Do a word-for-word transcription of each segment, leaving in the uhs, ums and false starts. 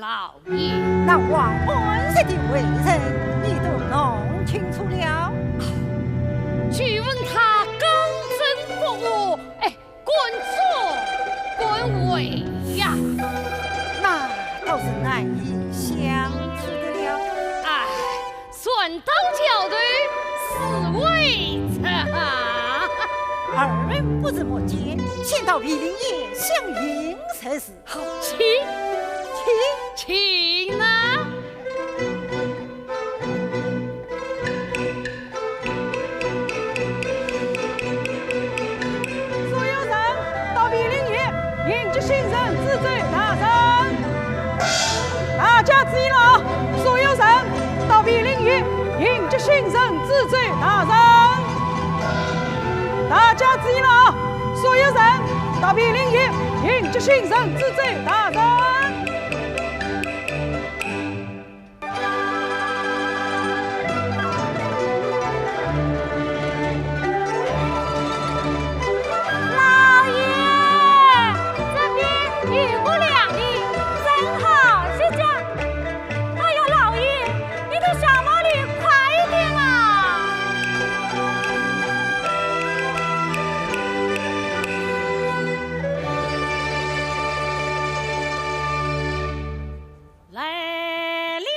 老爷。那王安石的为人，你都弄清楚了？据闻他刚正不阿，哎，敢作敢为呀。那倒是难以相处的了。哎，船到桥头自为之啊。二位不是末节，先到毗陵腋相迎才是。 好，请，请，请啊！所有人到毗陵腋迎接新任知州大人。大家注意了啊！所有人到毗陵腋迎接新任知州大人。大家注意了啊！ 所有人到毗陵腋迎接新任知州大人。老爷，这边雨不两地，正好是这样。 哎呀，老爷，你的小毛驴快一点啊！来了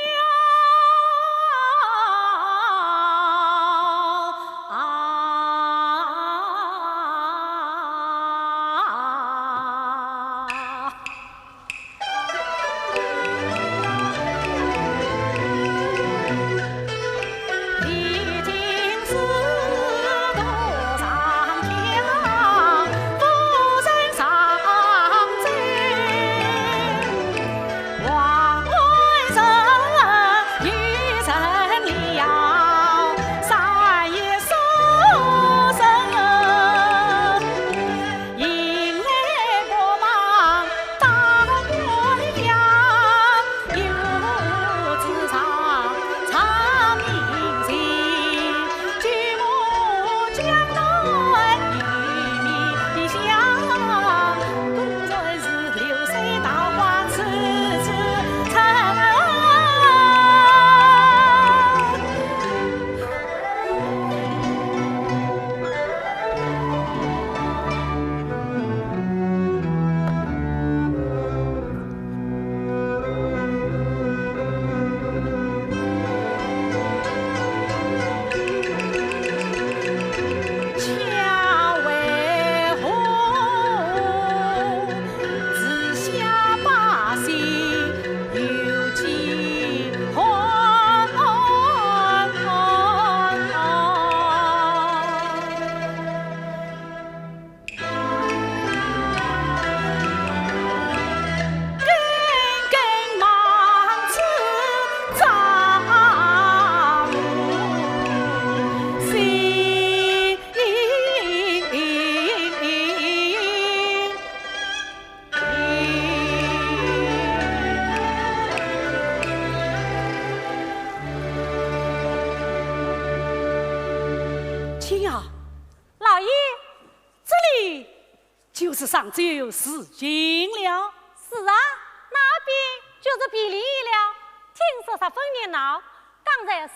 啊！ 青儿，老爷，这里就是上州市境了。是啊，那边就是毗陵腋了。听说十分热闹，刚才少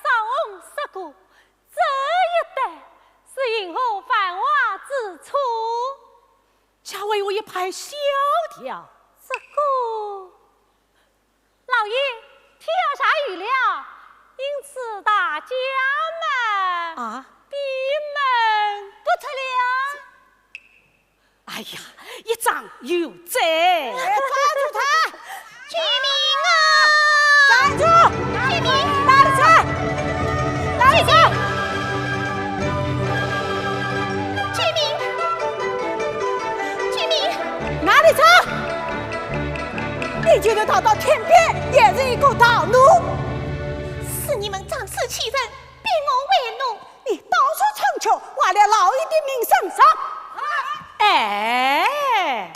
翁说过，这一带是运河繁华之处。 恰为我一派小调。这个，老爷，天要下雨了，因此大家们啊？闭门不出了。哎呀，一张有罪。哎，抓住他！ 救命啊！站住！救命！哪里去？哪里去？救命！救命！哪里去？你就是逃到天边，也是一个逃奴。是你们仗势欺人，逼我为奴。 你到处唱曲，坏了老爷的名声。上！哎，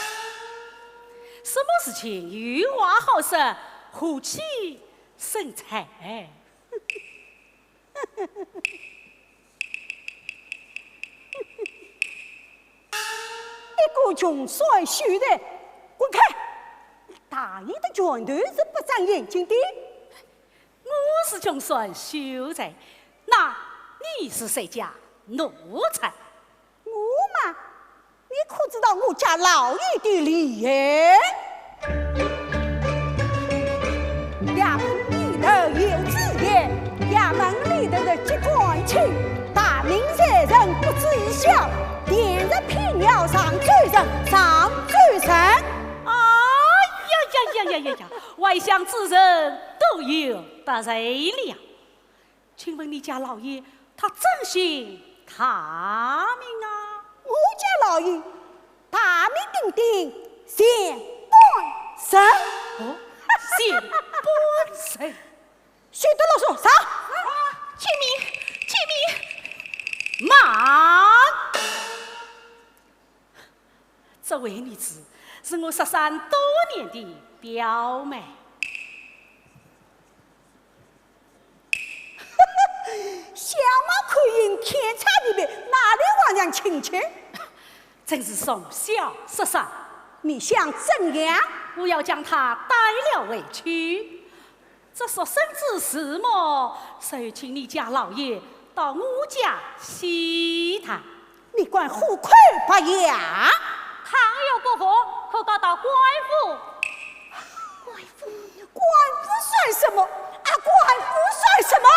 什么事情有话好说，和气生财。一个穷酸书呆，滚开！大爷的拳头是不长眼睛的。我是穷酸秀才，那你是谁家奴才？我嘛，你可知道我家老爷的厉害？衙门里头有子言，衙门里头的机关轻，大明罪人不知晓，便是平要上罪人，上罪人。哎呀呀呀呀呀呀！外乡之人都有得罪了。请问你家老爷，他尊姓大名啊？我家老爷大名鼎鼎钱半生。哦，钱半生。休得啰嗦，上！且慢，且慢！慢！这位女子是我失散多年的表妹。相貌口音天差地别，哪里还像亲戚？真是从小失散。你想怎样？我要将她带了回去。这所生之事么，就请你家老爷到我家细谈。你敢胡口白牙？倘有不服，可告到官府。官府？官府算什么？啊，官府算什么？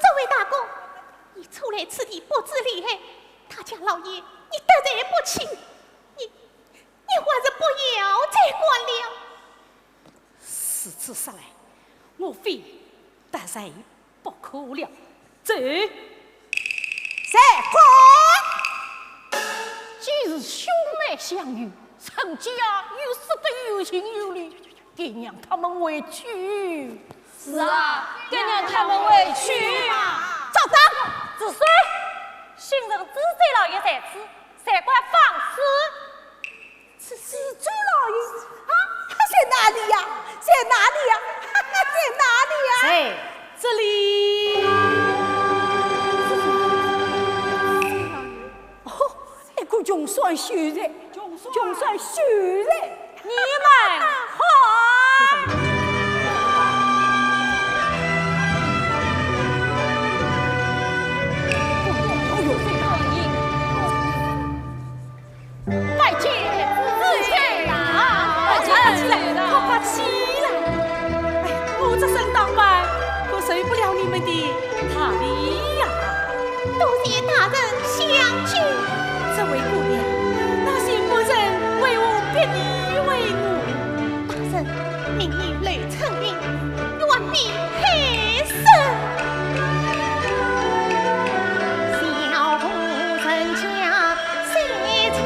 这位大哥，你初来此地不知厉害，他家老爷，你得罪不起，你，你还是不要再管了。如此说来，我非得罪不可了。走。谁敢？既是兄妹相遇， 人家啊，有说得有情有理，该让他们回去。是啊，该让他们回去嘛。找到！住手！新任知县老爷在此，谁敢放肆？是知县老爷啊？在哪里呀？在哪里呀？在哪里呀？在这里。 哦，一个穷酸秀才，穷酸秀才。你们好！哎呦，拜见知县啦！快起来，快快起来！哎，我这身打扮，可受不了你们的 大礼呀！多谢大人相救。这位姑娘，那些仆人为何逼你为奴？大人，命你刘春英，远避黑社。小妇人家三千金。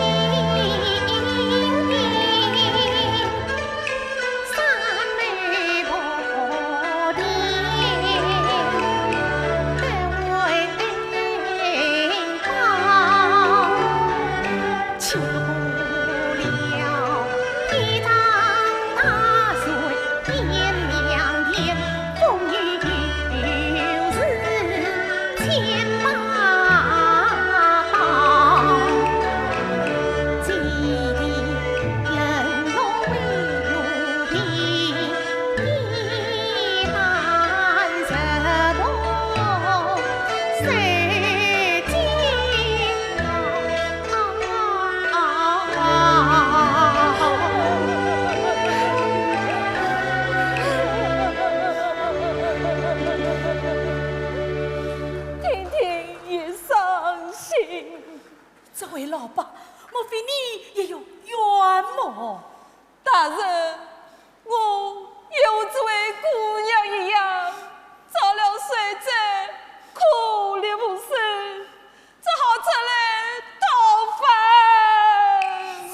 听听也伤心。这位老伯，莫非你也有冤枉？大人，我也和这位姑娘一样，遭了水灾，苦力不胜， 只好出来讨饭。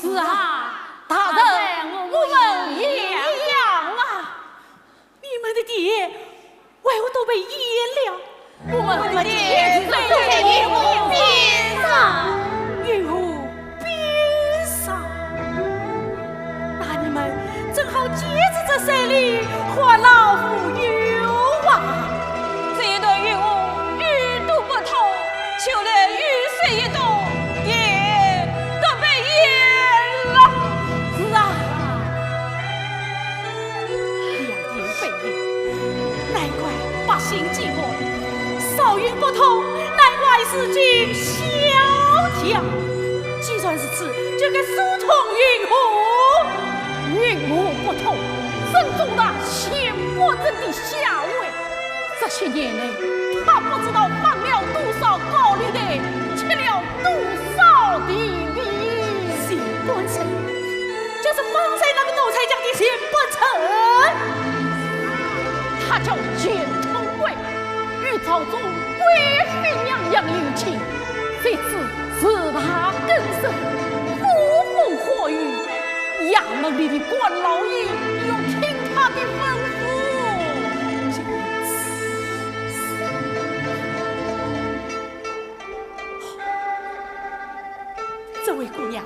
是啊，大人，我们一样啊。你们的爹为何都被淹了？我们的爹就在云雾边上。云雾边上？那你们正好借着这水里还老夫冤痛，难怪如今萧条。既然如此，这个书痛云何？云何不痛？正中那钱官人的下怀。这些年来，他不知道放了多少高利贷，吃了多少地皮。钱官人，就是方才那个奴才讲的钱官人。他叫钱通贵，与朝中贵妃娘娘有亲，这次自他更生，呼风唤雨，衙门里的官老爷要听他的吩咐。这位姑娘，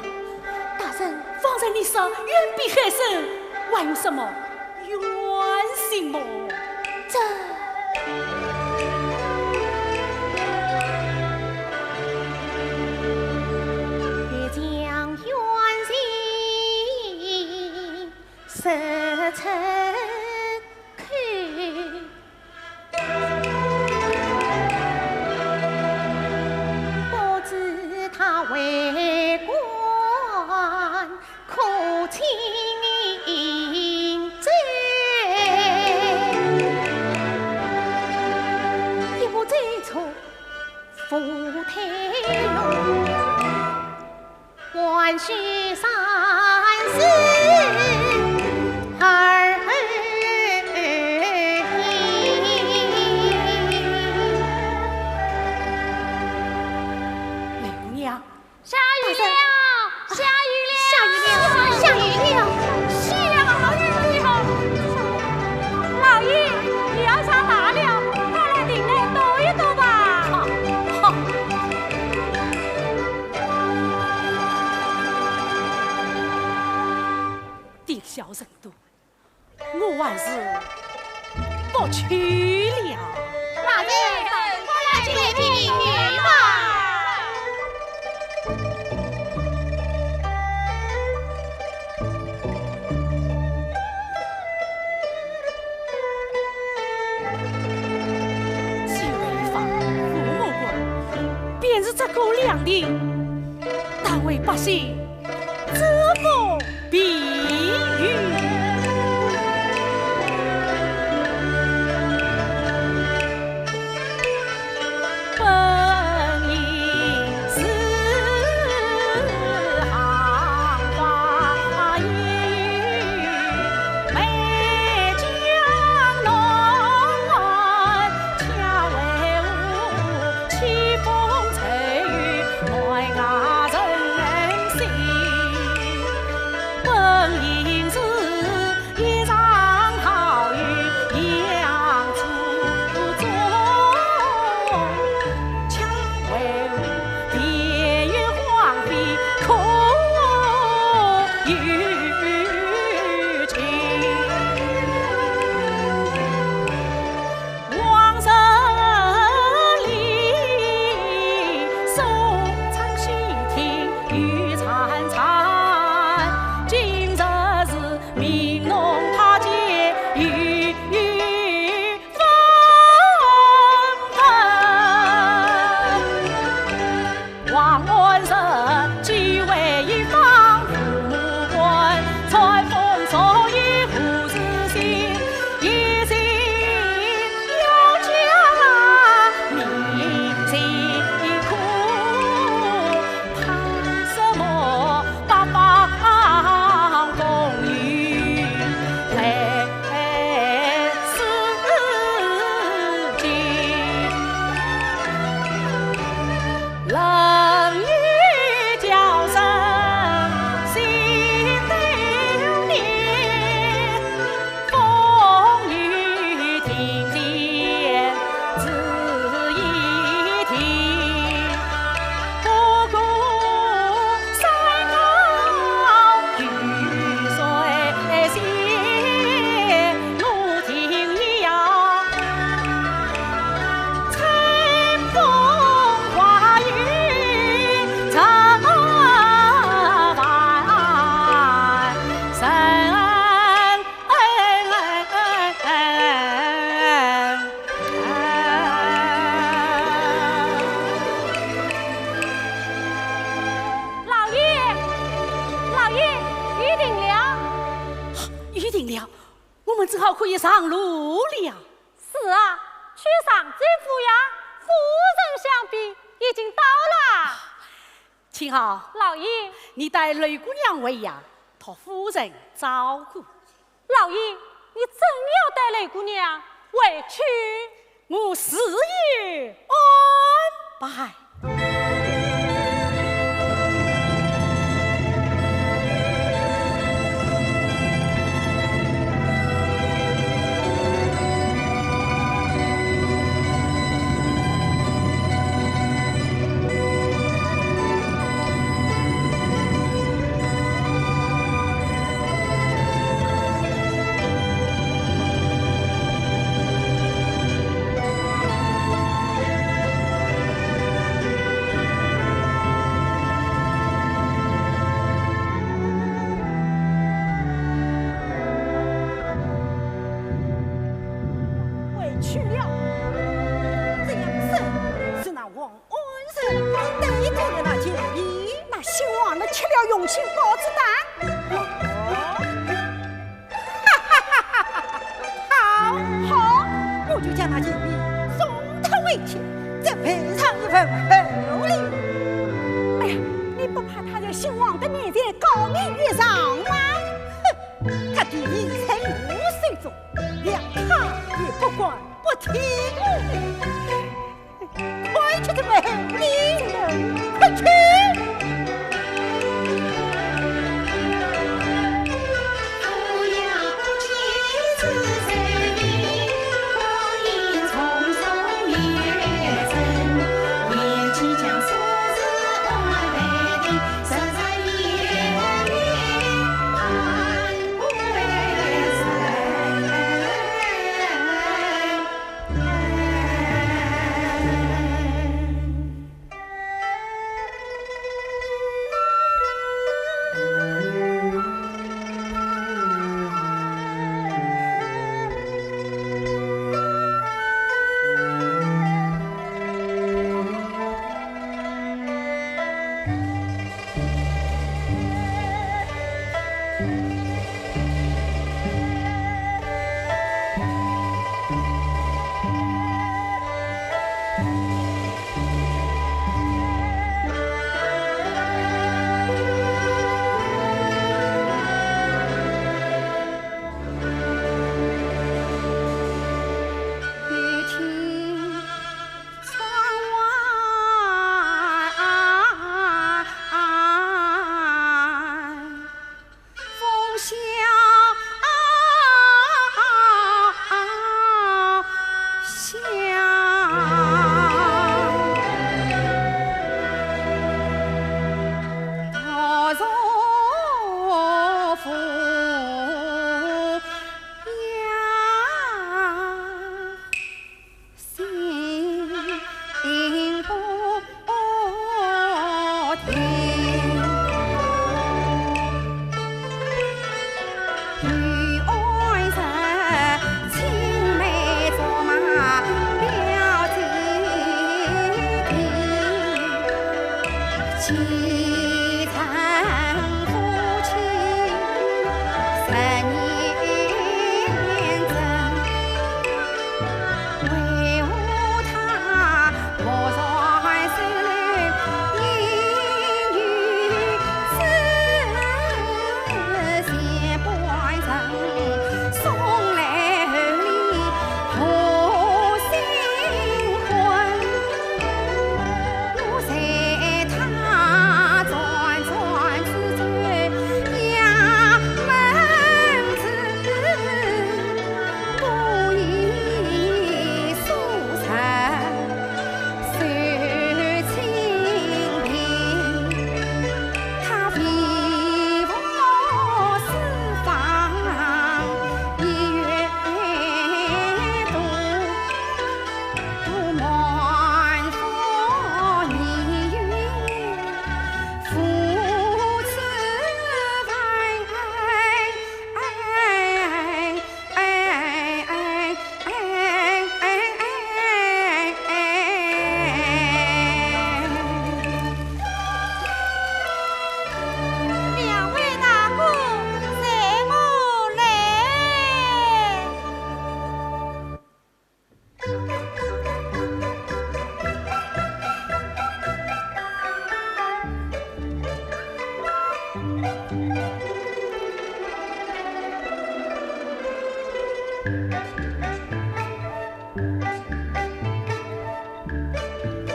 大人方才你说远避害生，还有什么远行么？这……雷姑娘，下雨了，下雨了，下雨了，下雨了，下雨了！老爷，雨傘拿了，快来亭内躲一躲吧。好，好。 顶小人多，我还是不去了。大人，快来请进吧。既为方父母官，便是这个粮锭，但为百姓 遮风避雨。预定了。预定了，我们正好可以上路了。是啊，去上州府呀，夫人想必已经到了。青豪，老爷。你带雷姑娘回衙，托夫人照顾。老爷，你真要带雷姑娘回去？我自有安排。回去了。这样说，是那王安石带走了那金匕？那姓王的吃了用心豹子胆。哦。 好，好，我就将那金匕送他回去，再赔上一份厚礼。哎呀，你不怕他在姓王的面前告你一状吗？哼，他的命在我手中，谅他也不管不听。 快去准备，快去！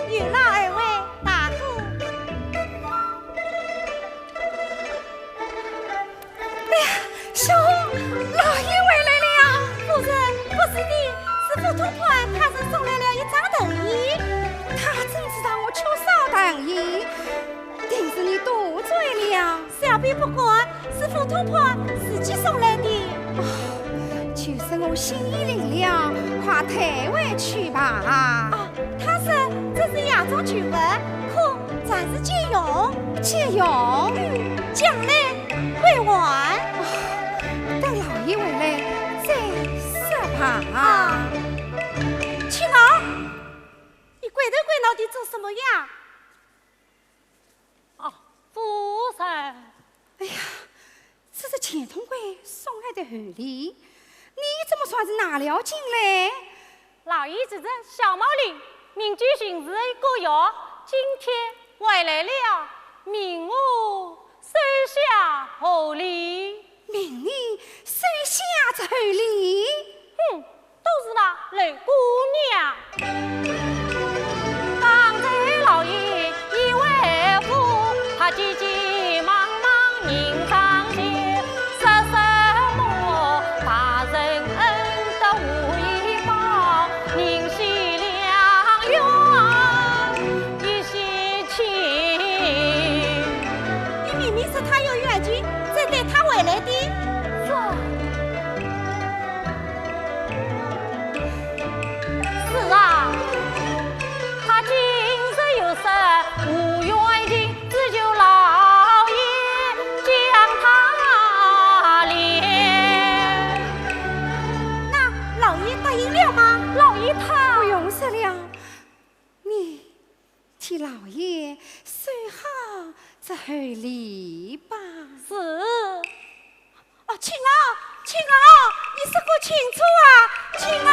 有劳二位大哥。哎呀，小红，老爷回来了。夫人，不是的，是傅通判派人送来了一张藤椅。他怎知道我缺少藤椅？定是你多嘴了。 小婢不敢，是傅通判自己送来的。哦，就是我心意领了，快退回去吧。哦，他说这是雅中旧物，可暂时借用。借用？嗯，将来归还。哦，等老爷回来再说吧。啊，青儿，你鬼头鬼脑地做什么呀？ 啊，夫人。哎呀，这是钱通贵送来的厚礼，你怎么算是拿了进来？老爷指着小毛驴，命居巡视一个月，今天回来了，命我收下厚礼。命你收下这厚礼？哼， 都是那柳姑娘。刚才老爷已回复，她急急忙忙迎上前，说什么大人恩德无以报，宁惜良缘一线牵。你明明说她有远近，才带她回来的。这 是啊，她今日有事无远近，只求老爷将她留。那老爷答应了吗？老爷他……不用说了，你 替老爷收好这厚礼吧。是。哦，青儿，青儿，你说个清楚啊，青儿。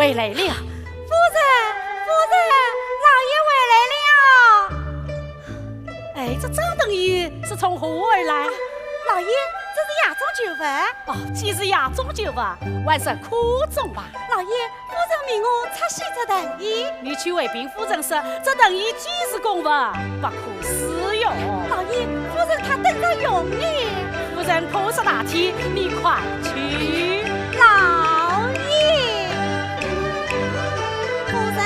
回来了。夫人，夫人，老爷回来了。哎，这张灯谜是从何而来？啊，老爷，这是夜中求佛。哦，既是夜中求佛，还是可中吧。老爷，夫人命我擦洗这灯谜。你去回禀夫人说，这灯谜既是供佛，不可使用。老爷，夫人她等着用呢。夫人可是大体，你快去。老爷。夫人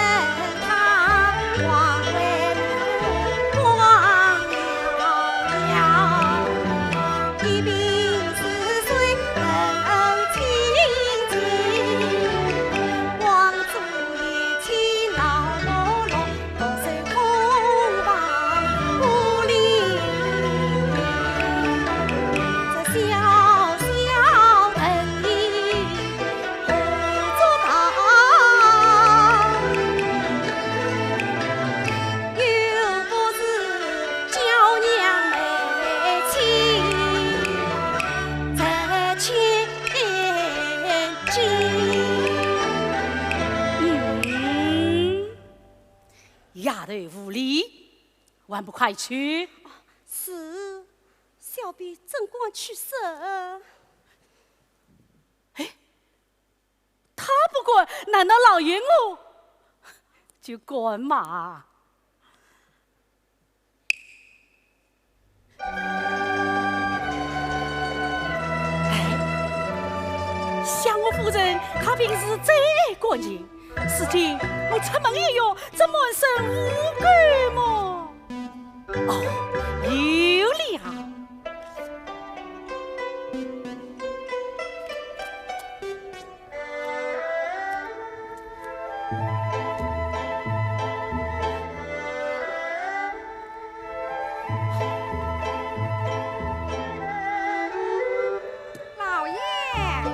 她往回望了望，一颦似水冷清静，望住一起闹忙忙，独守空房孤零零。这小小灯谜 何作道？又不是娇娘美妻值千金。嗯，丫头无礼，还不快去？是，小婢怎敢去说？哎， 他不管，难道老爷我就管吗？哎，想我夫人，她平时最爱管琴，如今我出门一用，这满身污垢么？哦，有了。 老爷，哦，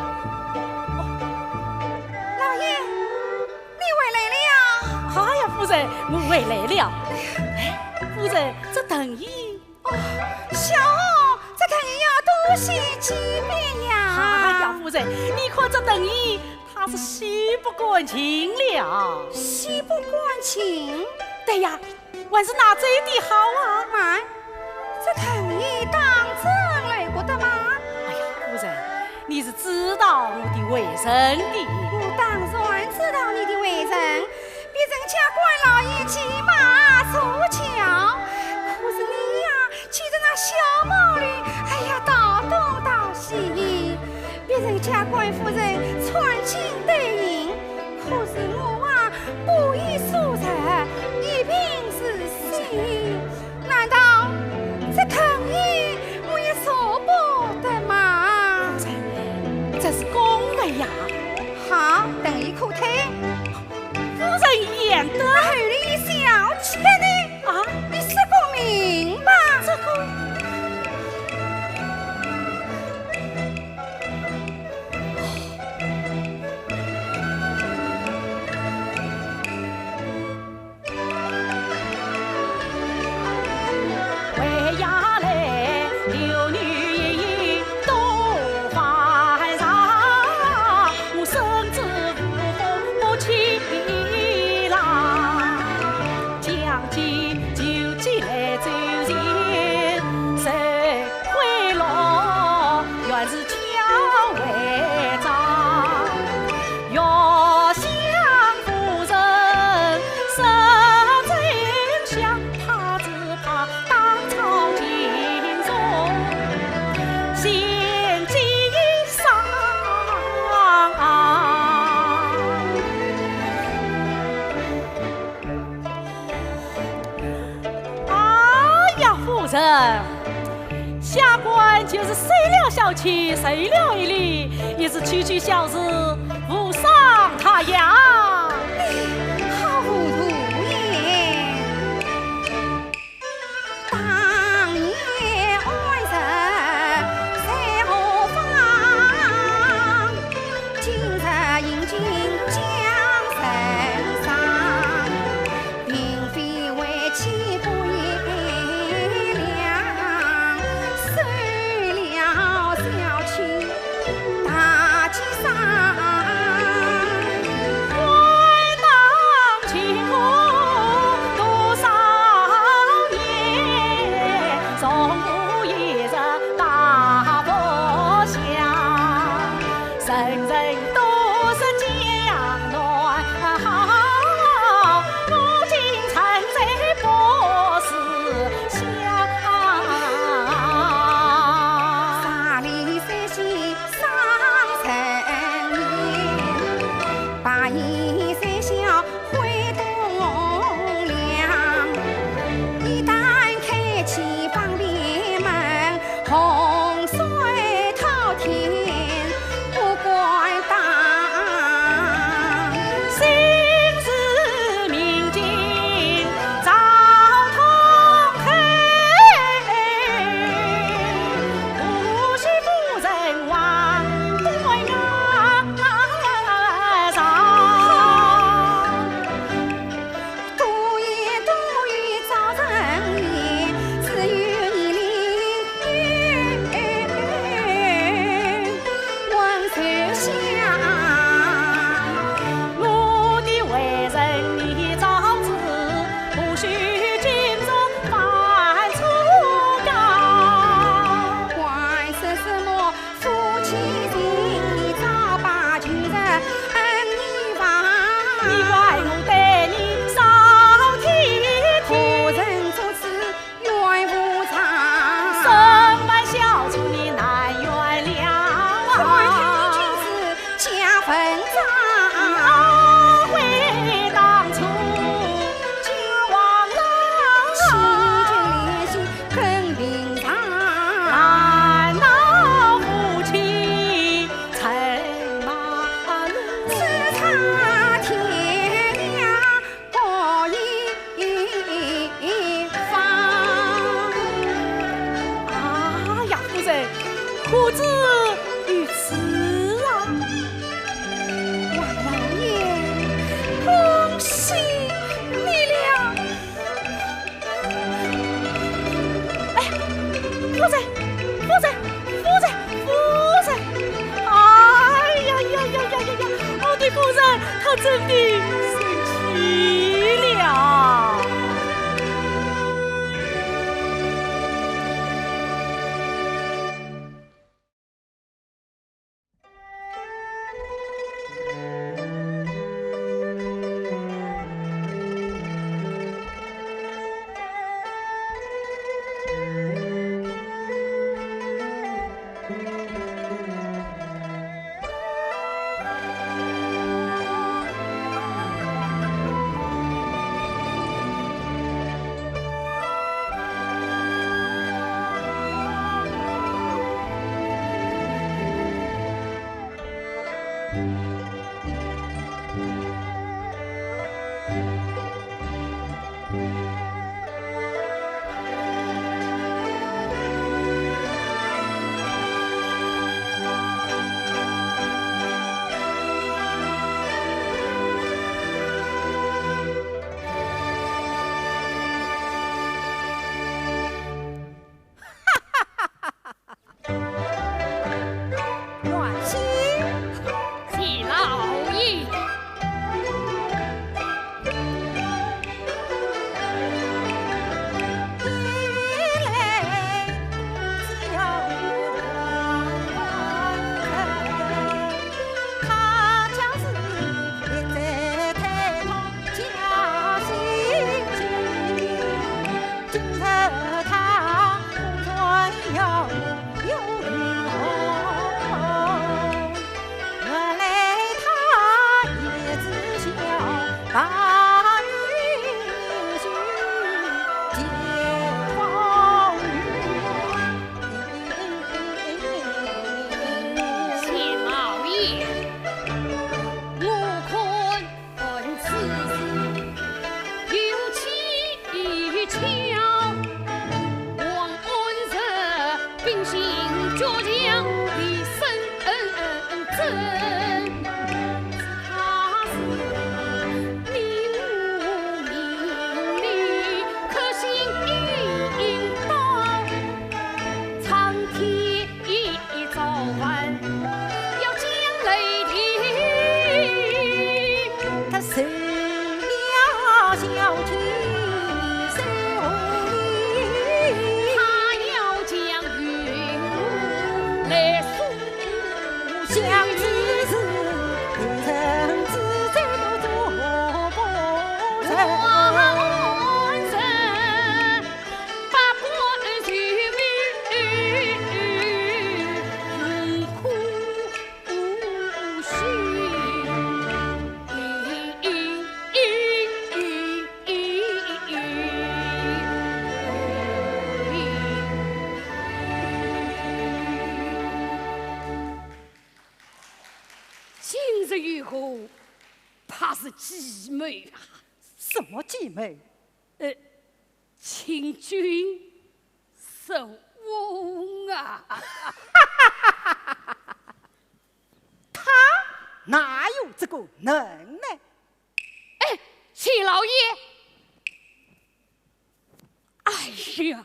老爷，你回来了呀？哎呀，夫人，我回来了。哎，夫人，这灯谜 哦，小红，这灯谜要多洗几遍呀。哎呀，夫人，你看这灯谜，它是洗不干净了。洗不干净？对呀，还是拿这一点好啊。妈，这灯谜当真来过的吗？哎呀，夫人，你是知道我的为人的。我当然知道你的为人， 别人家官老爷骑马坐轿，可是你呀，骑着那小毛驴，哎呀，道东道西。别人家官夫人穿金戴银，可是我啊，布衣素服，一贫如洗。难道这灯谜我也做不得吗？这是公的呀。好，灯谜可推。 夫人言得。那后头一小妾呢？啊？你说个明白。这个，哎呀，夫人，下官就是收了小妾，赔了一礼，也是区区小事，无伤大雅。你好糊涂耶！ 当年恩人在何方？今日饮尽江城上，并非为妻不贤良，收了小妾大街上。何止于此啊？王老爷，恭喜你了！哎，夫人，夫人，夫人，夫人！哎呀呀呀呀呀呀！哦，对夫人，她真的生气了。今日有何？怕是计谋啊！什么计谋？呃，请君 说啊！他哪有这个能耐？哎，钱老爷！哎呀！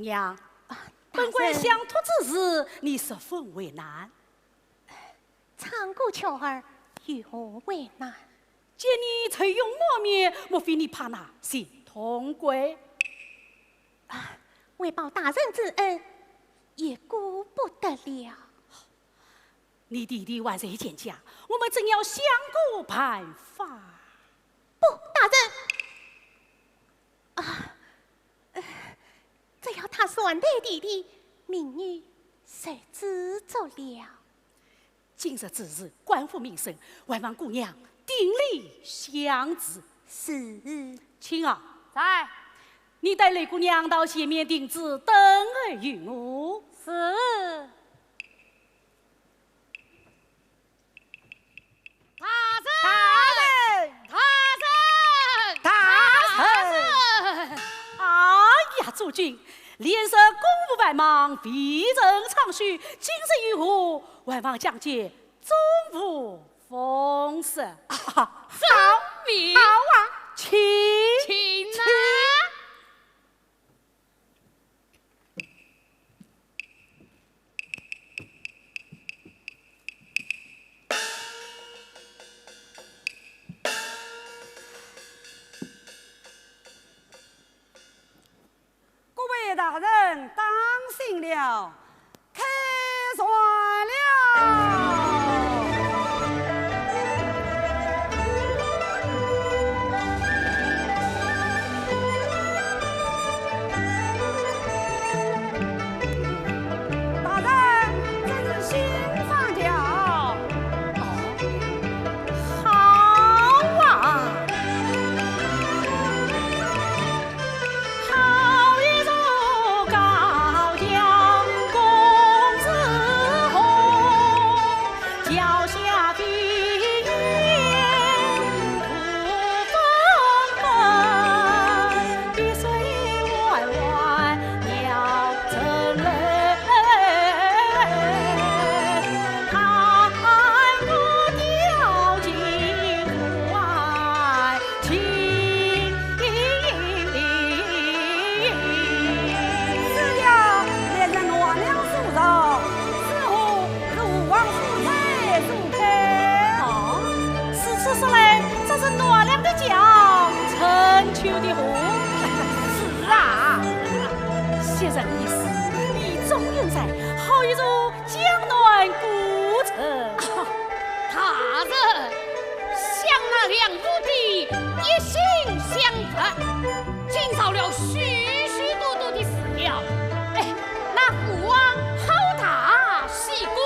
呀，啊，本官相托之事，你十分为难。唱歌巧儿，有何为难？见你愁容满面，莫非你怕那心痛鬼？啊，为报大人之恩，也顾不得了。你弟弟还在钱家，我们正要想个办法。不，大人，啊，呃，只要他善待弟弟，命你受之足了。今日之事关乎名声，还望姑娘鼎力相助。是。青儿，在。你带雷姑娘到前面亭子等候于我。是。 大人！大人！大人！大人！哎呀，诸君，连日公务繁忙，未曾长休，今日有何还望讲解，总无妨事。啊，好啊，好啊，请，请啊。请。 各位大人当心了， 开船了！大人，这是新船条。哦，好啊！ 好一座高桥共四方，桥下飞燕无分分，碧水弯弯鸟成群。 是呀，那是搿船条所造，似乎是吴王所造所刻。哦，如此说来，这是船条的桥，成就的河。是啊。昔日已逝，意中犹在，好一座 江南古城。啊，大人，想那梁武帝一心向佛，竟造了许许多多的寺庙。哎，那父王好大喜功，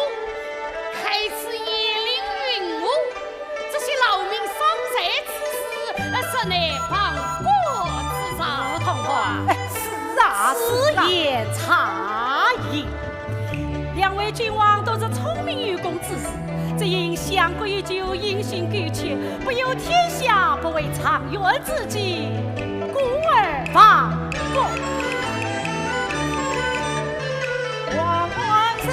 开此鄢陵运河， 这些劳民伤财之事，呃，实乃亡国之兆。同欢。哎，是啊，是啊。此言差矣。两位君王都是聪明有功之士，只因相国已久，音信苟且，不由天下不为长远之计，故而亡国。王官人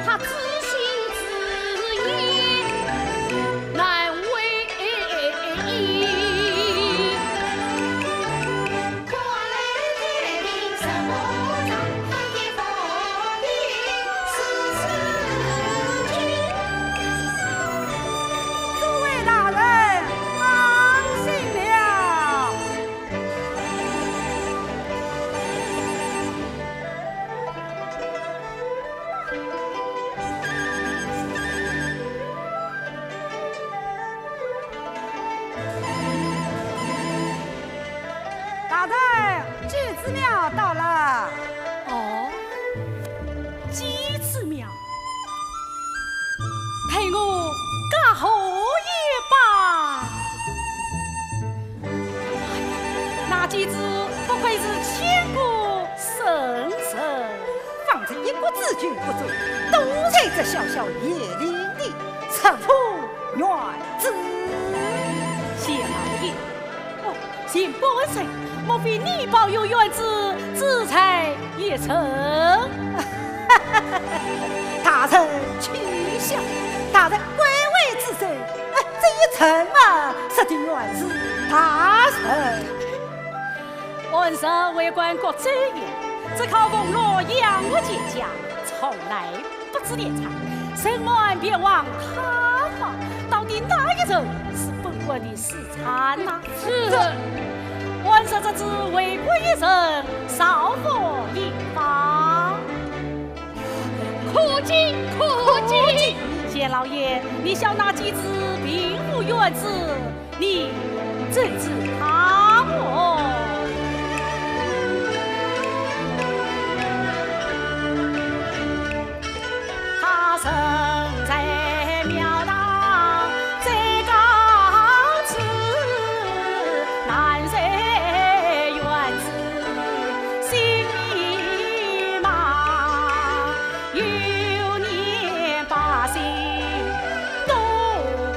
他知行知言难为意。诸位大人，当心了！ 大人，祭子庙到了。哦，祭子庙。 待我加贺一拜。那祭子不愧是千古圣人，方才一国之君不足，多少在这小小野林里，什么园子？谢老爷，哦，秦博士，莫非你保佑园子只在一城？大人取笑，大人贵为知州，哎，这一城嘛，说的原是大人。 往日为官各州县，只靠俸禄养活全家，从来不知田产，甚晚偏往他方，到底哪一城是本官的私产呐？是。这，往日只知为官一城，少赋一方。可敬可敬。谢老爷，你笑纳几子并无园子， 你怎知他我？他身在庙堂最高处，难得园子心忙。 有年百姓多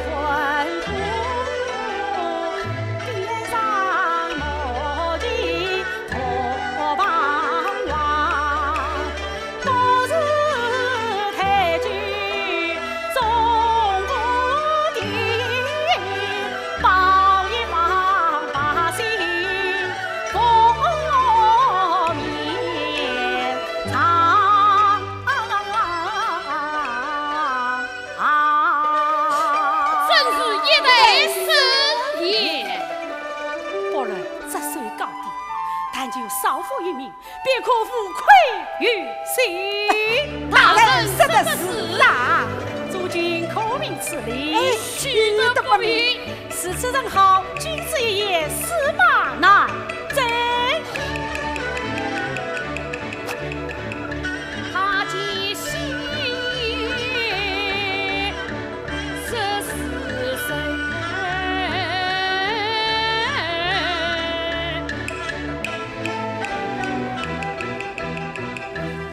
困苦，边上牧田土彷徨，都是退居中国的，保一方百姓 功名长。真是一代圣贤。不论职守高低，但求少赋一名，便可无愧于心。大人说得是啊。诸君可明此理？哎，许得不明。 如此甚好，君子一言，驷马难追。他见喜，十四岁，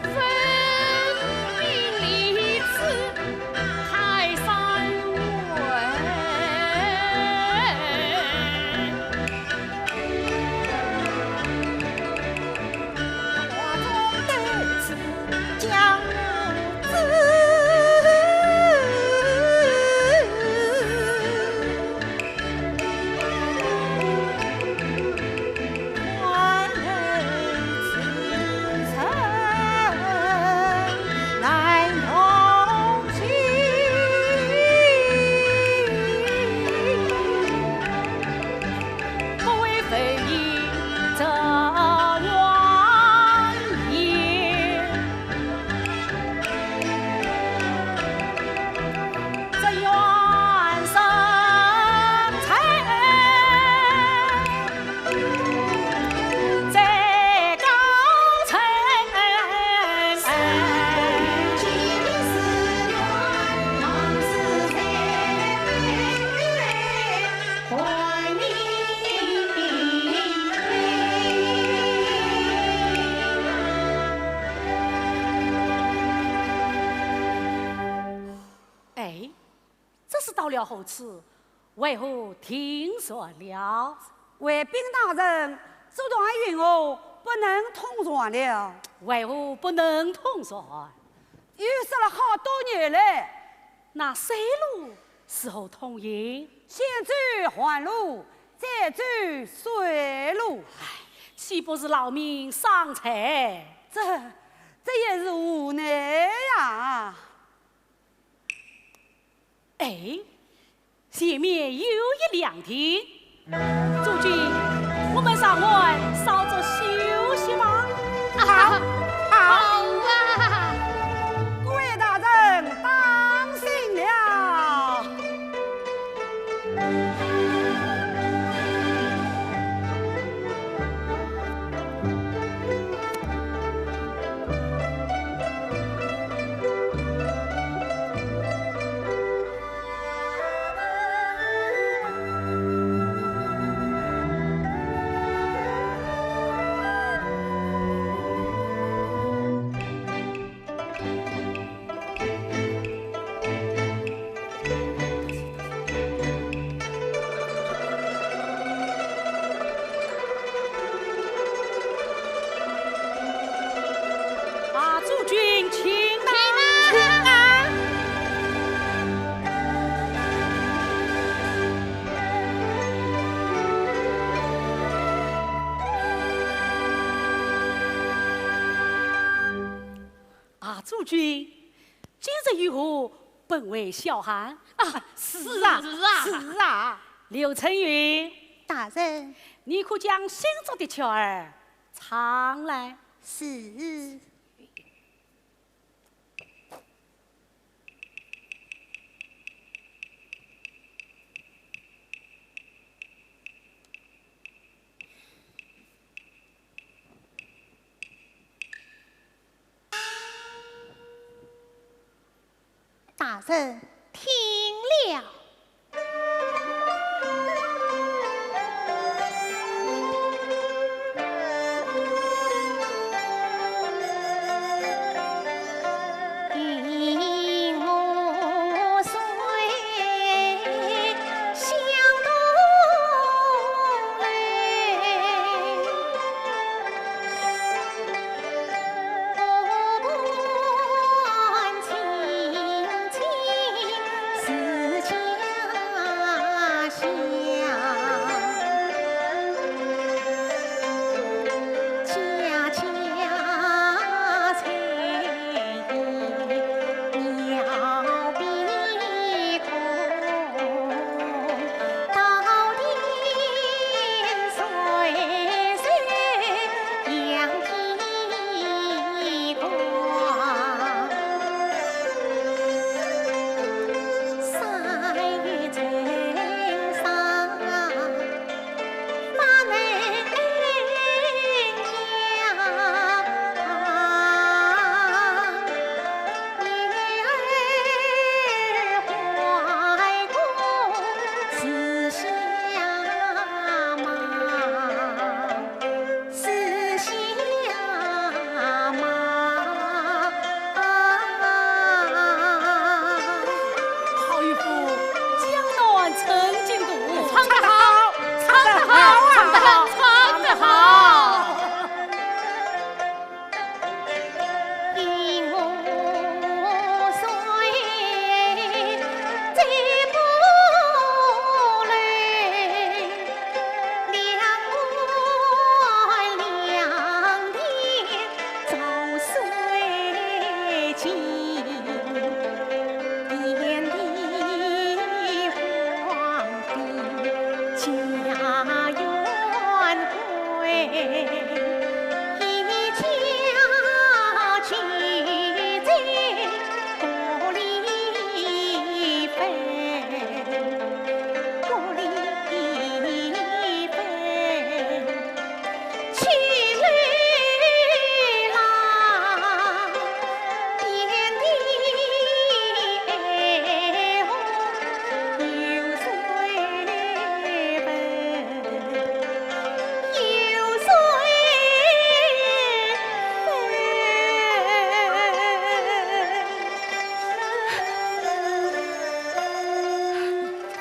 分明立此 泰山外。哎，这是到了何处？为何停船了？回禀大人，阻断运河，不能通船了。为何不能通船？雨下了好多年了。那水路 如何通行？先走旱路，再走水路。唉，岂不是劳民伤财？这，这也是无奈呀。哎，前面有一凉亭， 诸君，我们上岸稍作休息吧。啊，好啊。各位大人，当心了。夫君，今日有何本为小寒？啊，是啊，是啊。是啊。刘春雨，大人。你可将新作的曲儿唱来。是。 大人听了。好一幅江南春景图。唱得好，唱得好啊，唱得好，唱得好。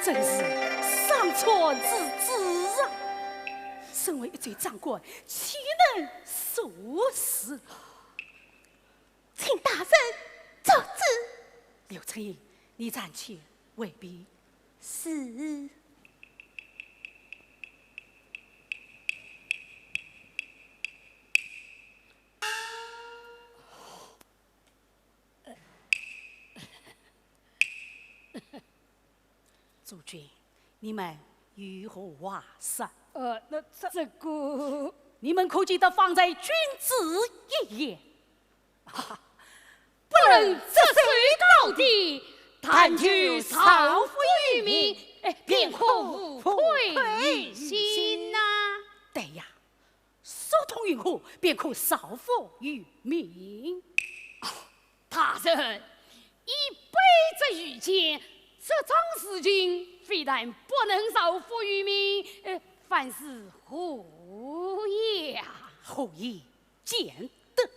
真是上串之子啊！身为一州长官，岂能如此？请大人作主。刘春雨，你暂且回避。是。 诸君，你们有何话说？呃，那这，这个，你们可记得方才君子一言，不论这水高低，但求少负于民，哎，便可无愧于心呐。对呀， 疏通运河，便可少负于民。大人，依卑职愚见，这桩事情非但不能少负于民，呃，反是何也啊？何以见得？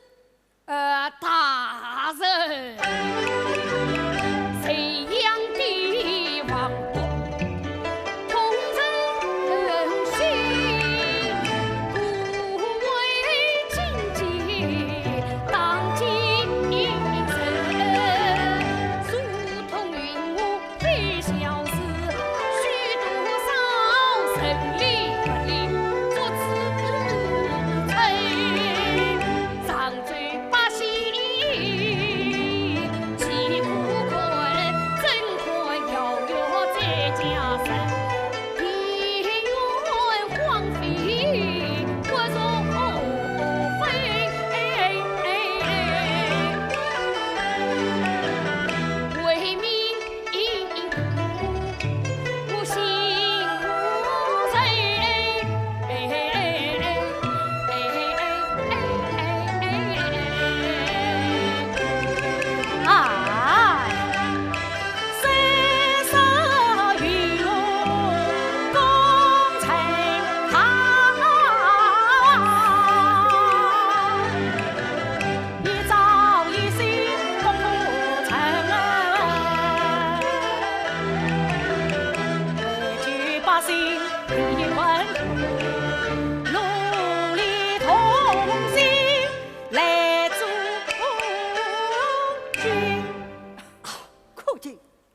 呃，大人。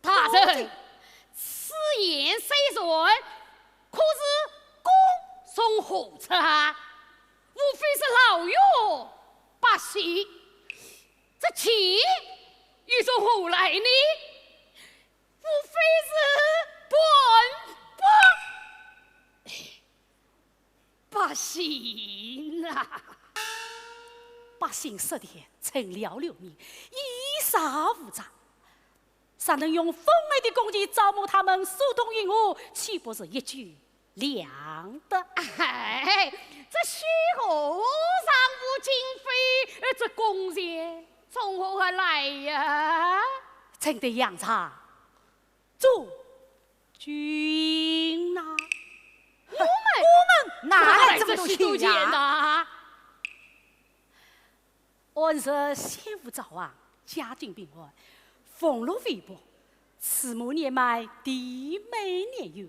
大人，此言虽然，可是功从何出啊？无非是劳役百姓，这钱又从何来呢？无非是盘剥百姓啊！百姓失田，成了流民，一无所有。 若能用丰厚的工钱招募他们，疏通运河，岂不是一举两得？哎，这许和尚无经费，呃，这工钱从何而来呀？臣等杨家做军呐。我们，我们哪来这么多钱呀？哪来这许多钱呐？ 安史先父早亡，家境贫寒，俸禄微薄，慈母年迈，弟妹年幼。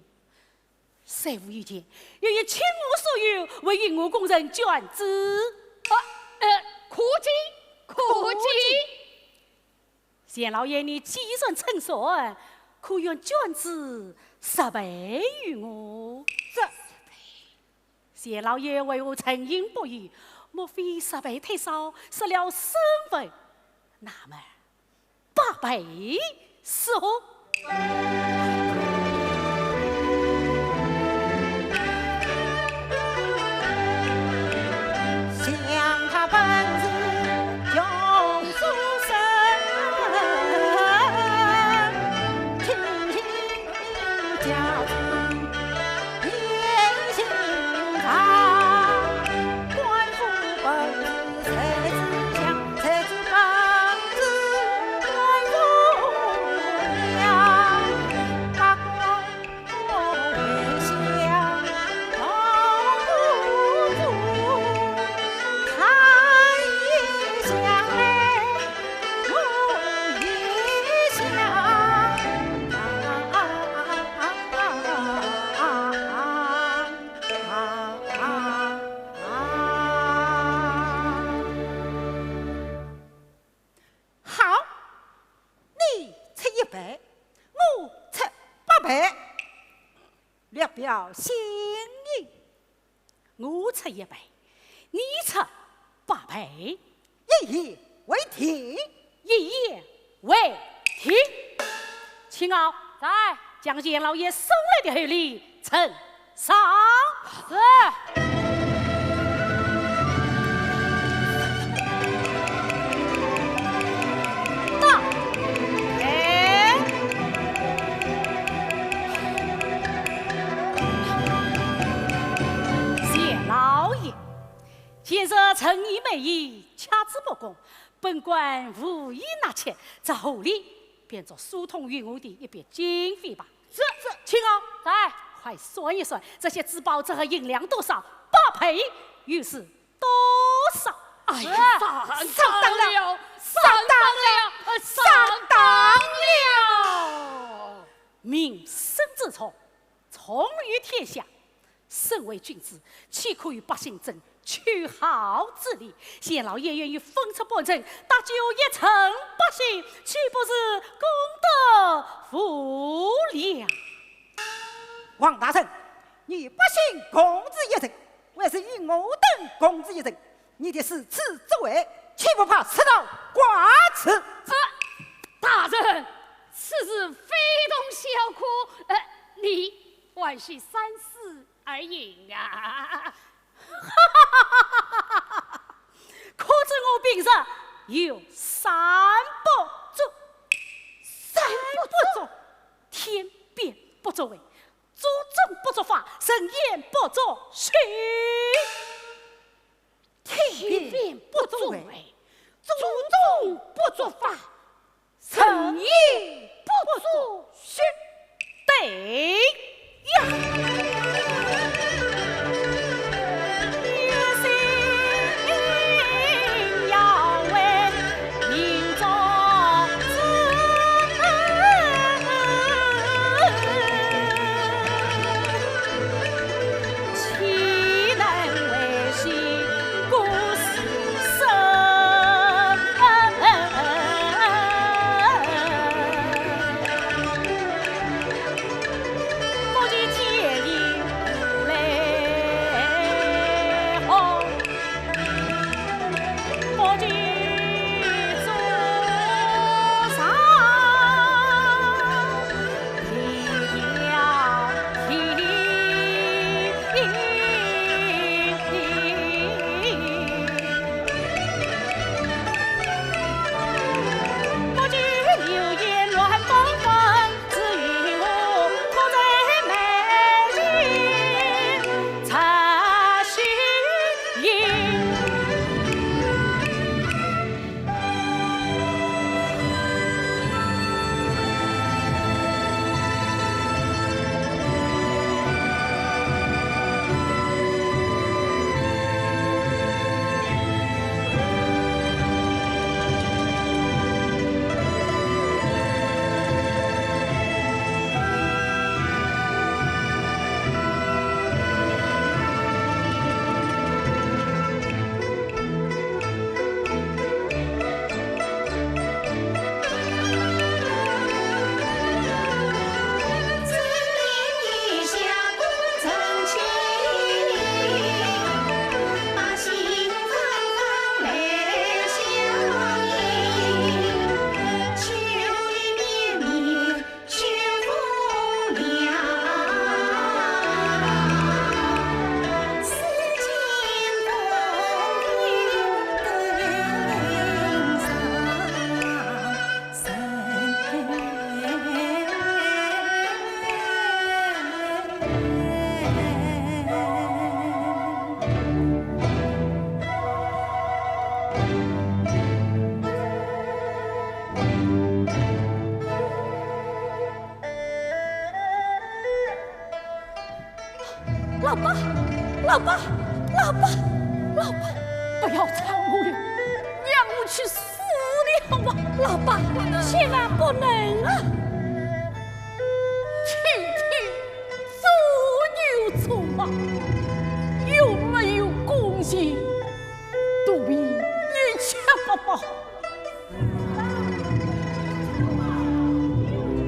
虽无余钱，愿意倾我所有，为运河工程捐资。啊，呃，可敬，可敬。钱老爷，你既然称算，可愿捐资十倍于我？这，钱老爷为何沉吟不语？莫非十倍太少，失了身份？那么，百倍如何？ 好，你出一倍，我出八倍，略表心意。 我出一倍，你出八倍。一言为定。一言为定。青傲。在。将钱老爷送来的厚礼呈上。是。 到。哎。钱老爷，今日诚意美意，恰至不公，本官无意纳妾，这厚礼便作疏通运河的一笔经费吧。是，是。青傲。在。快算一算，这些珠宝折合银两多少？八倍又是 多少？哎呀，是。上当了，上当了，上当了，呃，上当了！民生之重，重于天下。身为君子，岂可与百姓争秋毫之利？钱老爷愿意分出半成，搭救一城百姓，岂不是功德无量？王大人，与百姓共治一城， 还是与我等共治一城，你的如此作为，岂不怕世道挂齿？啊，大人，此事非同小可，呃，你还需三思而行啊。可知我平日有三不作。三不作？天变不足为， 祖宗不作法，人言不作序。天变不足为，祖宗不作法，人言不作序。对呀。老伯，老伯，老伯，老伯，不要缠我了，让我去死的好吗？老伯，千万不能啊！听听，做牛做马，有没有公义？肚皮也吃不饱。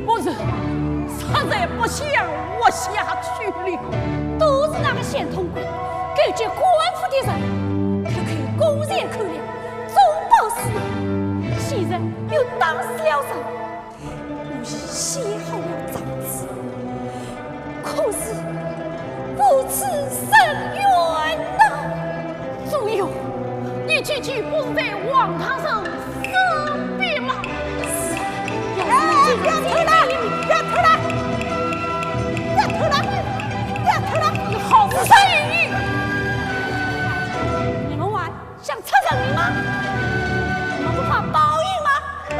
我是实在不想活下去了。都是那个县通官，勾结官府的人，克扣公钱扣粮，中饱私囊，现在又打死了人。 我已写好了状纸，可是不知伸冤呐。朱勇，你究竟不是在王大人身边吗？是啊，要是你，哎，哎，不要偷了，不要偷了，不要偷了，不要偷了！你好生意！你们玩 想出人命吗？你们不怕报应吗？哼！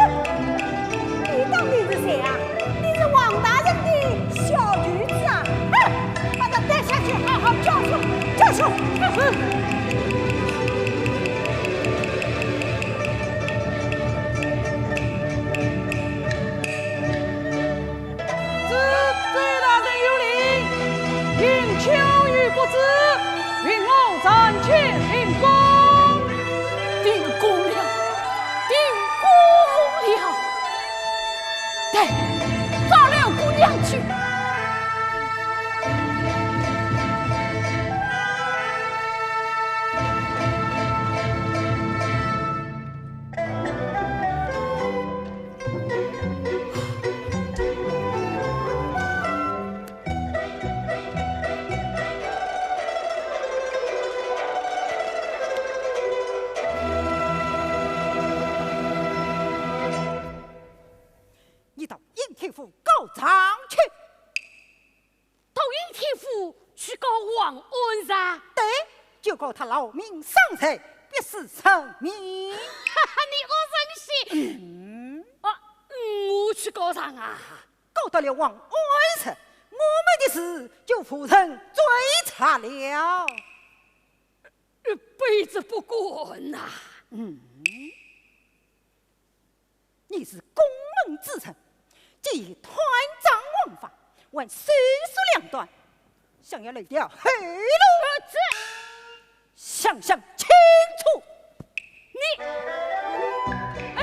你到底是谁啊？你是王大人的小舅子啊？哼！把他带下去好好教训教训！哼！ 知州大人有令，因邱玉不知，命我暂且停工。停工了，停工了。带，放了姑娘去。 你到应天府告状去。 到应天府去告王安石？对，就告他劳民伤财，逼死人民。哈哈，你恶人些！嗯。啊，我去告状啊？告到了王安石，我们的事就无人追查了。呃，卑职不敢呐。嗯。 你是宫门之臣，既已断章王法，还手束两段，想要留条后路，呃，这……想想清楚。你，哎！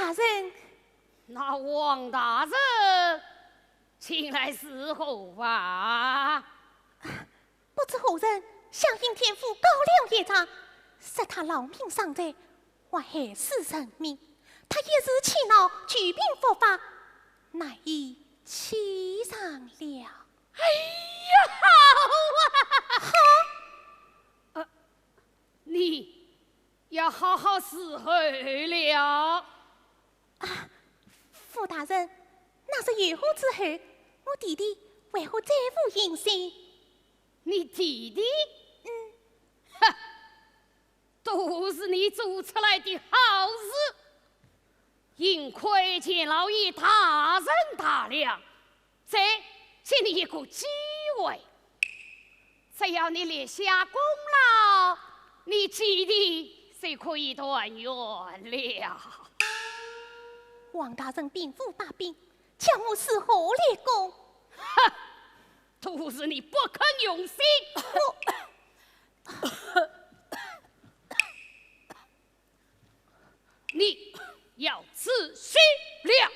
大人。那王大人近来如何啊？不知何人向应天府告了一状，说他劳民伤财， 还害死人命，他一时气恼，旧病复发，难以起床了。哎呀，好啊！好。呃，你要好好伺候了。啊，傅大人，那是有何伺候？我弟弟为何再无音信？你弟弟？嗯。哼， 都是你做出来的好事，幸亏钱老爷大人大量，再给你一个机会，只要你立下功劳，你弟弟就可以团圆了。王大人禀赋发兵，叫我如何立功？哼，都是你不肯用心。我 你要自省了。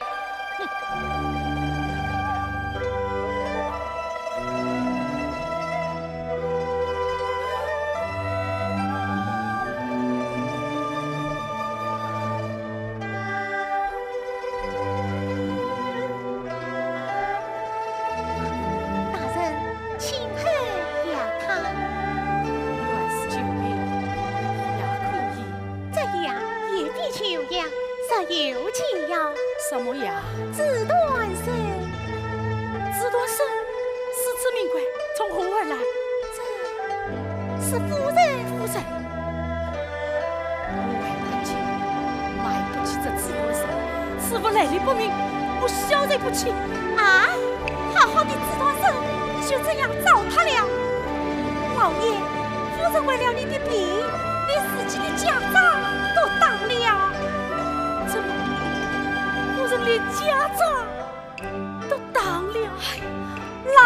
大人，请喝下汤。原是酒药，也可以。这药也非酒药，是有解药。什么药？紫檀参。紫檀参？ 如此名贵，从何而来？这是夫人。夫人，我为官清贫，买不起这紫檀参，此物来历不明，我消受不起。啊，好好的紫檀参就这样糟蹋了。老爷，夫人为了你的病，连自己的家当都当了。怎么，夫人连家当 都当了。老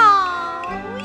爷。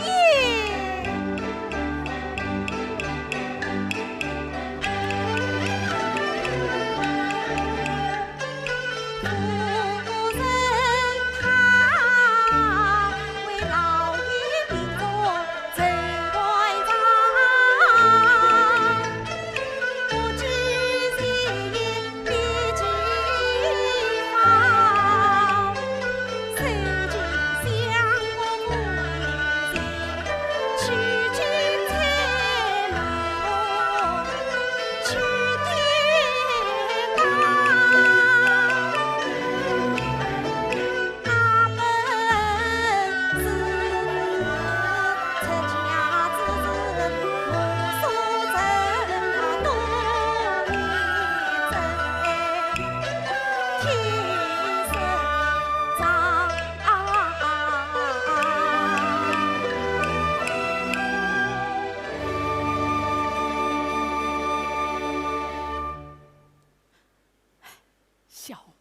小红，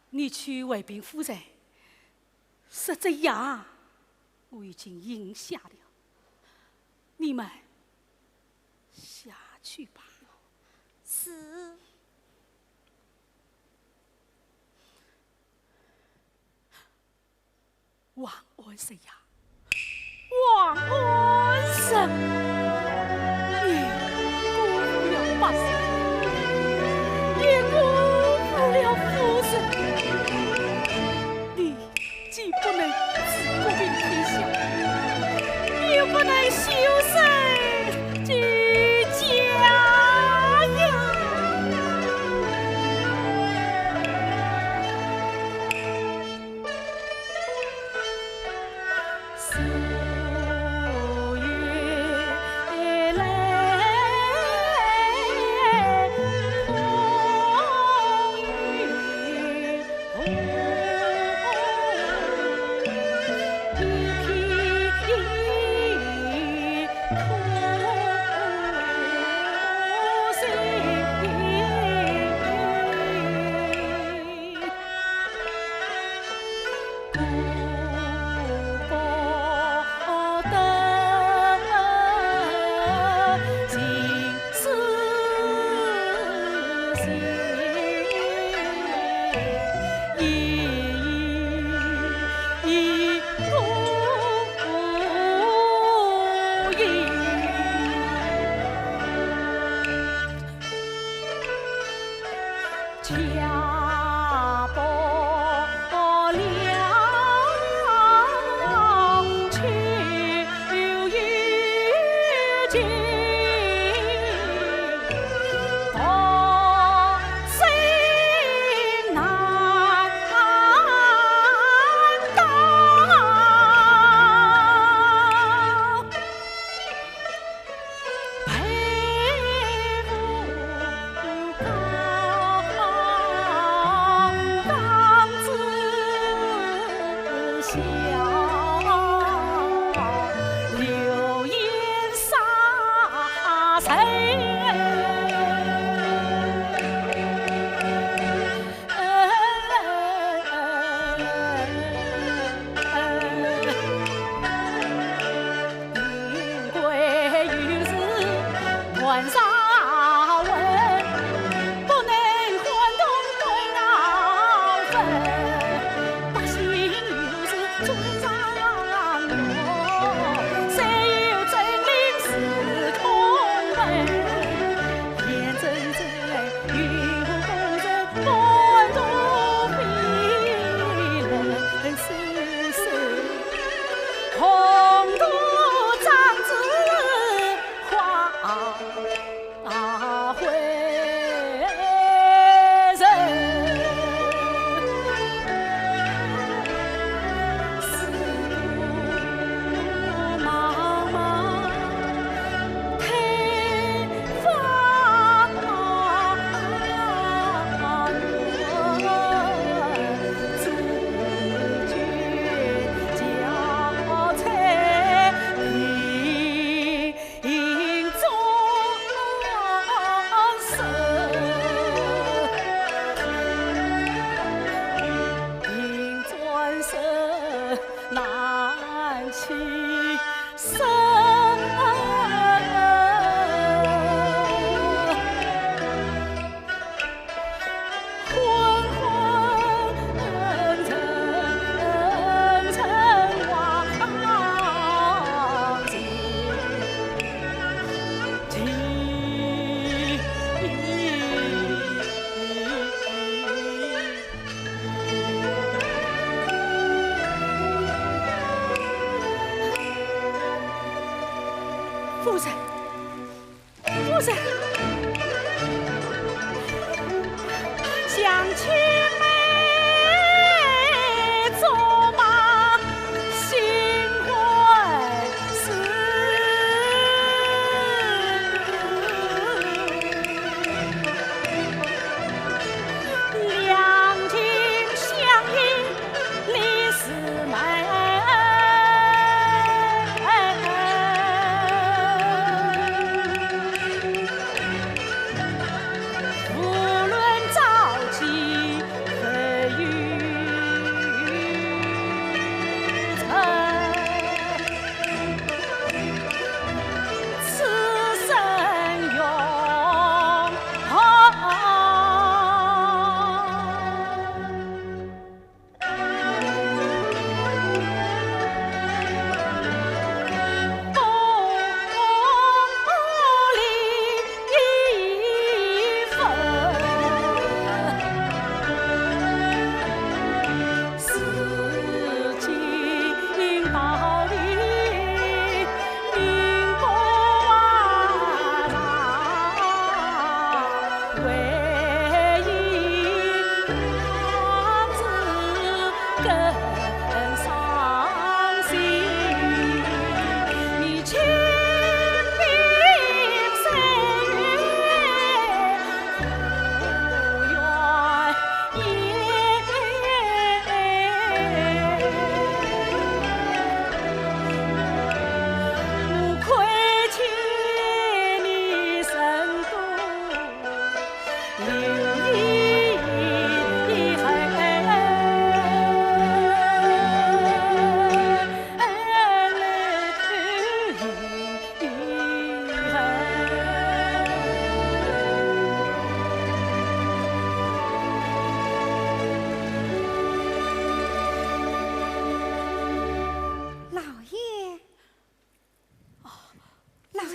你去回禀夫人，说这药我已经饮下了，你们下去吧。是。 王安石呀，王安石，你辜负了百姓，也辜负了夫人。你既不能治国平天下，又不能修身齐家呀。夫人，夫人，想青梅竹马心会死，两情相依 你是美。无论朝夕风雨沉，此生永恒。 老爷，哦，老爷，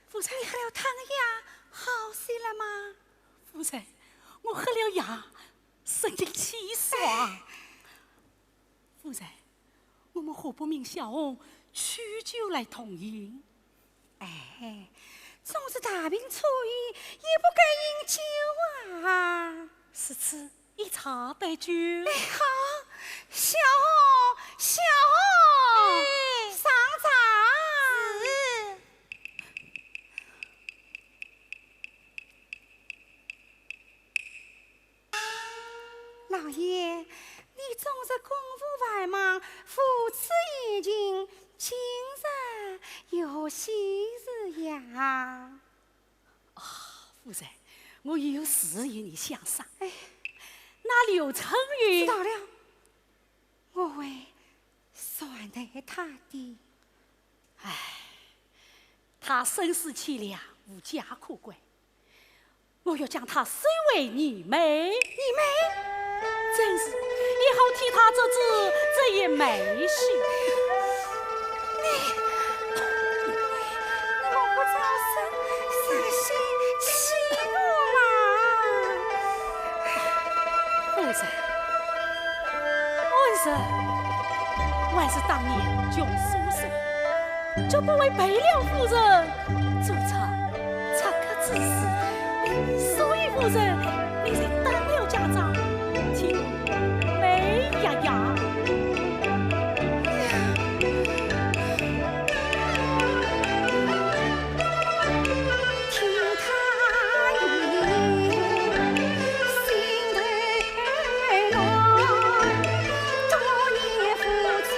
夫人。你喝了汤药，好些了吗？夫人，我喝了药，神清气爽。夫人，我们何不命小红取酒来同饮？哎，总是大病初愈，也不该饮酒啊。如此，一茶代酒。哎，好，小红，小红，哎，上茶。是。 老爷，你终日公务繁忙，如此殷勤，今日有何喜事呀？啊，夫人，我有事与你相商。哎。那刘春云……知道了，我会善待他的。唉，他身世凄凉，无家可归。 我要将她收为义妹。义妹？正是，也好替她做主这一门亲事。你，你，你莫不早生，伤心气我嘛。夫人，恩人，还是当年穷书生，绝不会背了夫人，做出 出格之事，所以夫人，你才当了家长，请妹呀呀。听他言，心头乱，多年夫妻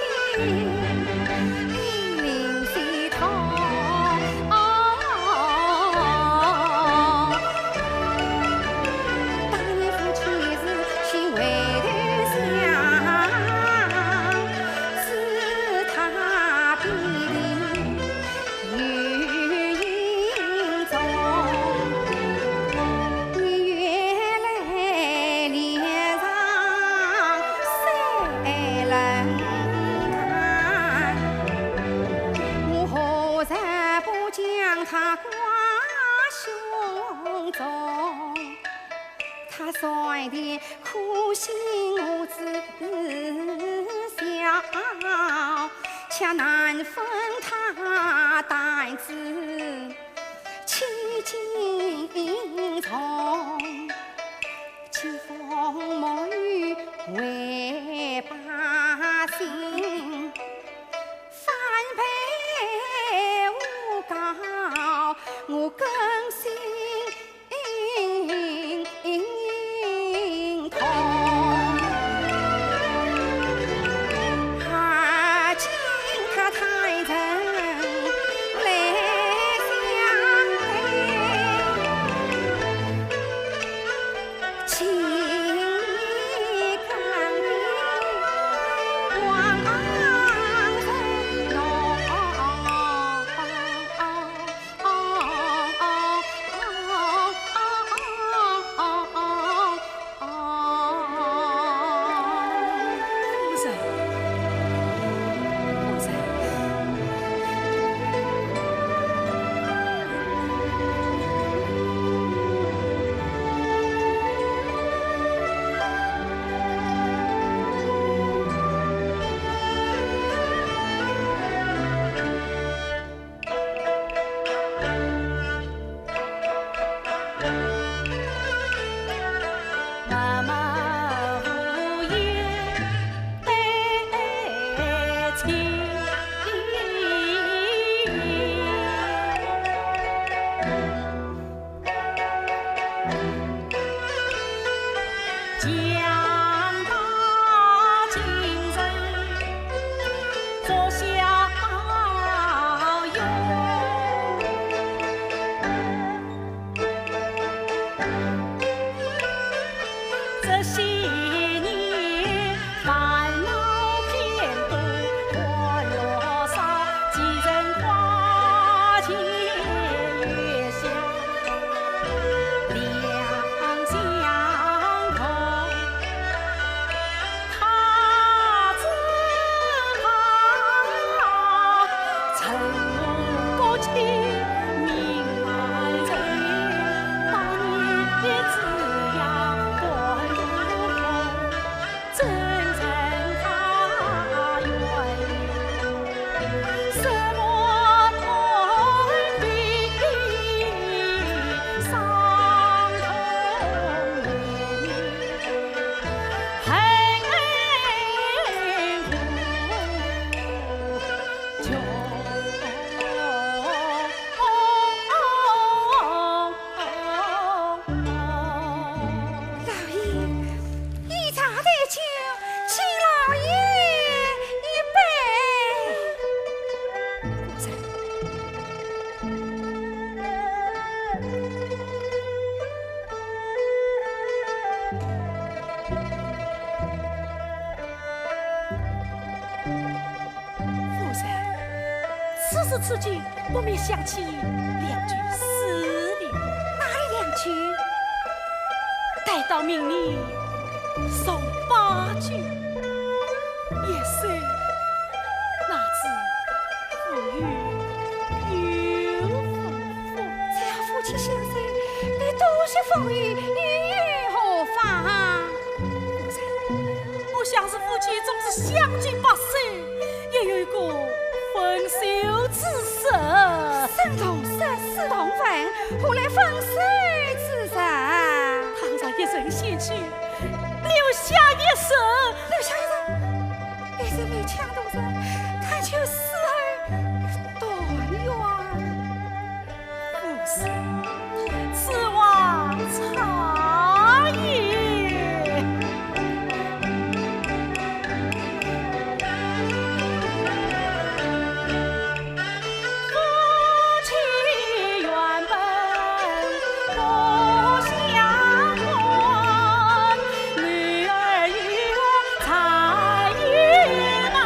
我何日不将她挂胸中？她虽然苦心我知晓，却难分她担子千斤重。 清风沐雨为百姓，反被诬告，我更心痛。啊，今他坦然来相待， 夫人，夫人。此间不免想起两句诗联。哪里两句？待到明年送八九，夜深，哪知父语有何风？只要夫妻相随，比多些风雨又有何妨？夫人，我想是夫妻总是相聚不散， 也有一个分手之日。生同室，死同坟，何来分手之日？倘若一人先去，留下一人。留下一人，便是勉强度日，但求死而团圆。 不是，此话差也。夫妻原本不相干，女儿有才有貌。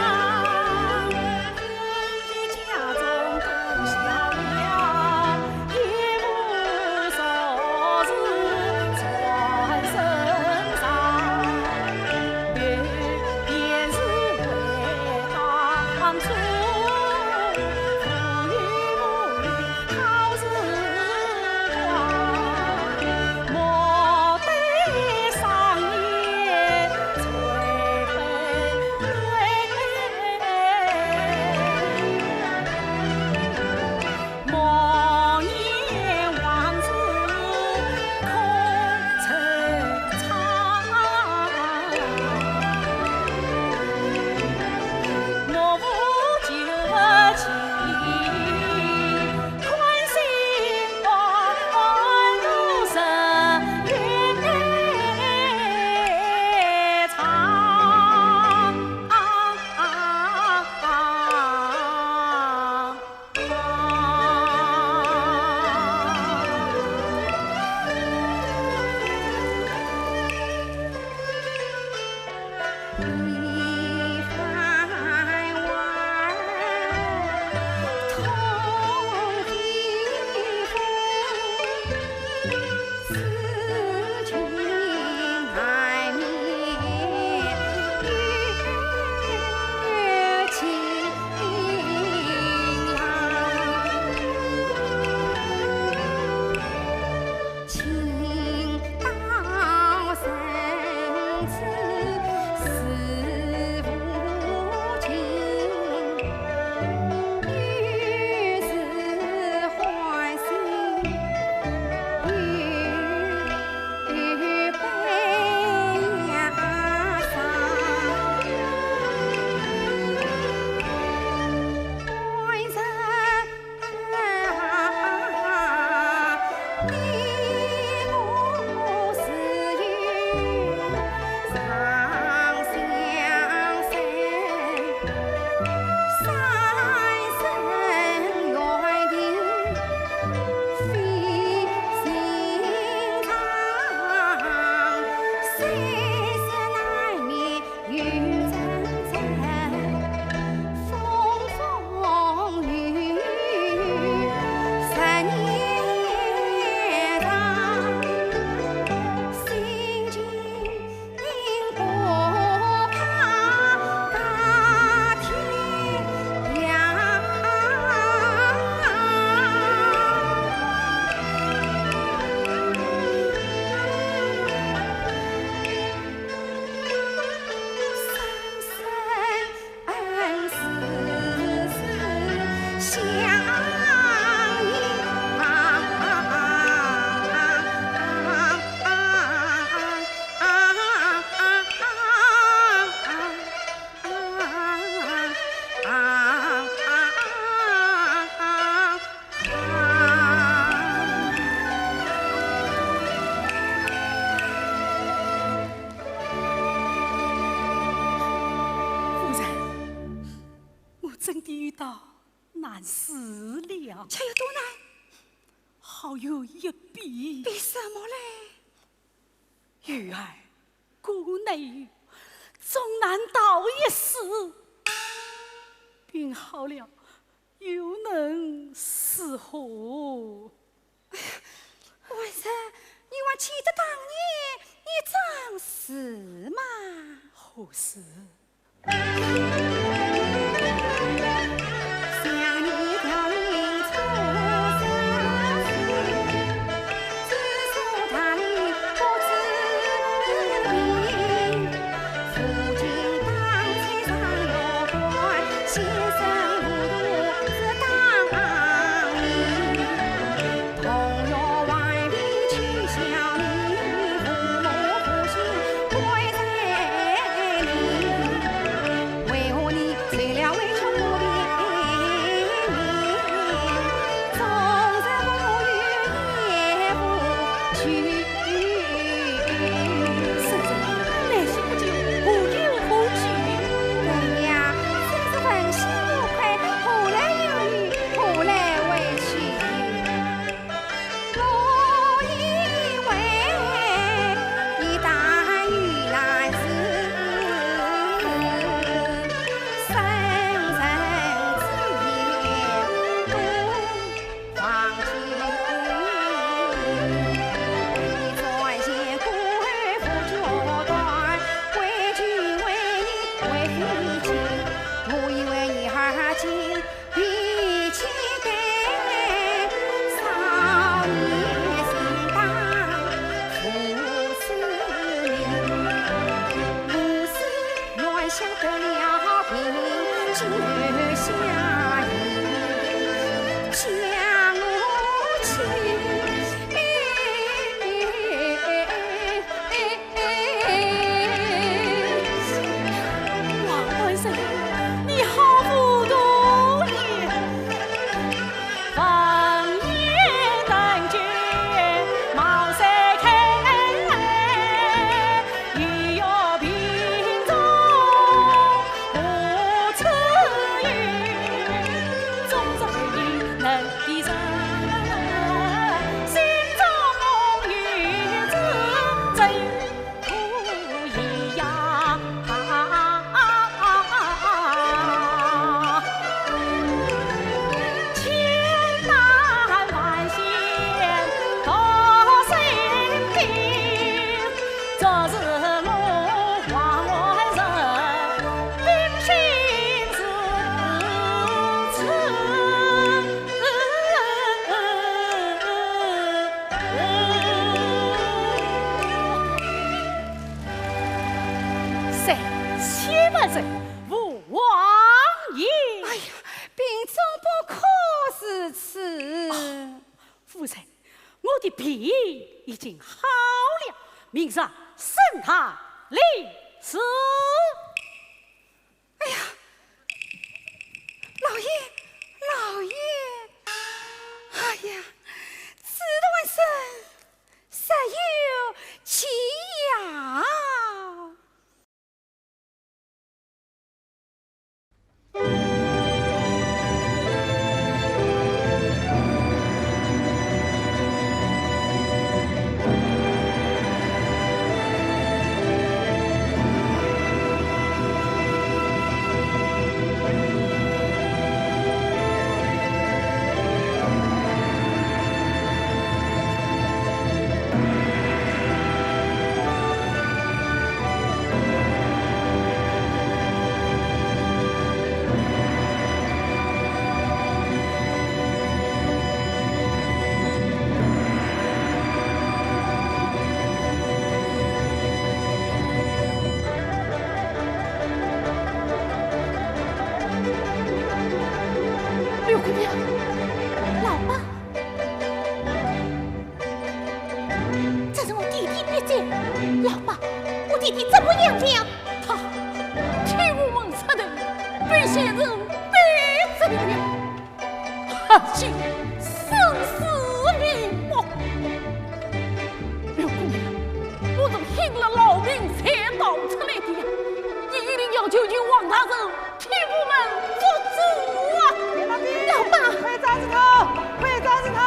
夫人，我真的遇到难事了。却有多难？好有一比。比什么嘞？ 与儿，故内有重难逃一死，病好了，又能如何？哎呀，官人，你还记得当年一桩事吗？何事？夫人，来时不久，后有何惧？对呀，真是问心无愧，何来有语，何来委屈？我以为你但有难事，圣人之言， 王官人，你好糊涂也！三千万岁，父王爷。哎呀，并总不可如此。夫人，我的病已经好了，明日升堂立嗣。哎呀，老爷，老爷，哎呀，子断孙，实有其要。六姑娘，老爸。 这是我弟弟逼急。老爸，我弟弟怎么样了？他替我们杀头，被先生逼死了。他竟生死未卜。六姑娘，我是拼了老命才逃出来的呀，你一定要求求王大人 替我们做主啊！老爸，快抓住他！快抓住他！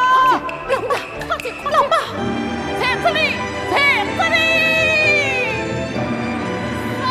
老爸，快点，快点！老爸，在这里，在这里！啊！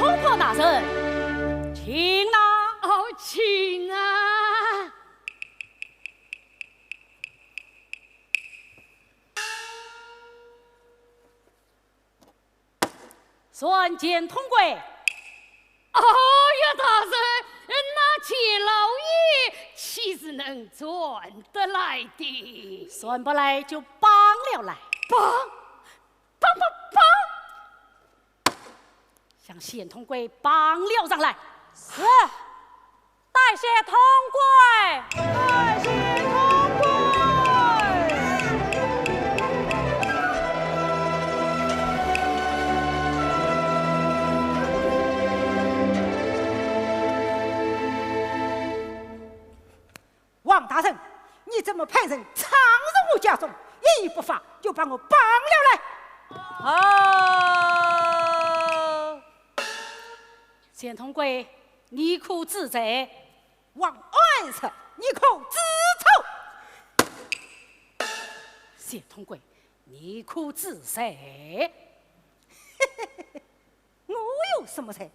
通国大人，请呐。哦，请啊。 传钱通贵。哦呀，大人，那钱老爷岂是能传得来的？传不来就绑了来。绑？绑绑绑！将钱通贵绑了上来。是。 带些通贵。带些通贵。王大人，你怎么派人闯入我家中，一言不发就把我绑了来？啊！ 钱通贵，你可知罪？王安石，你可知错？钱通贵，你可知罪？我有什么罪？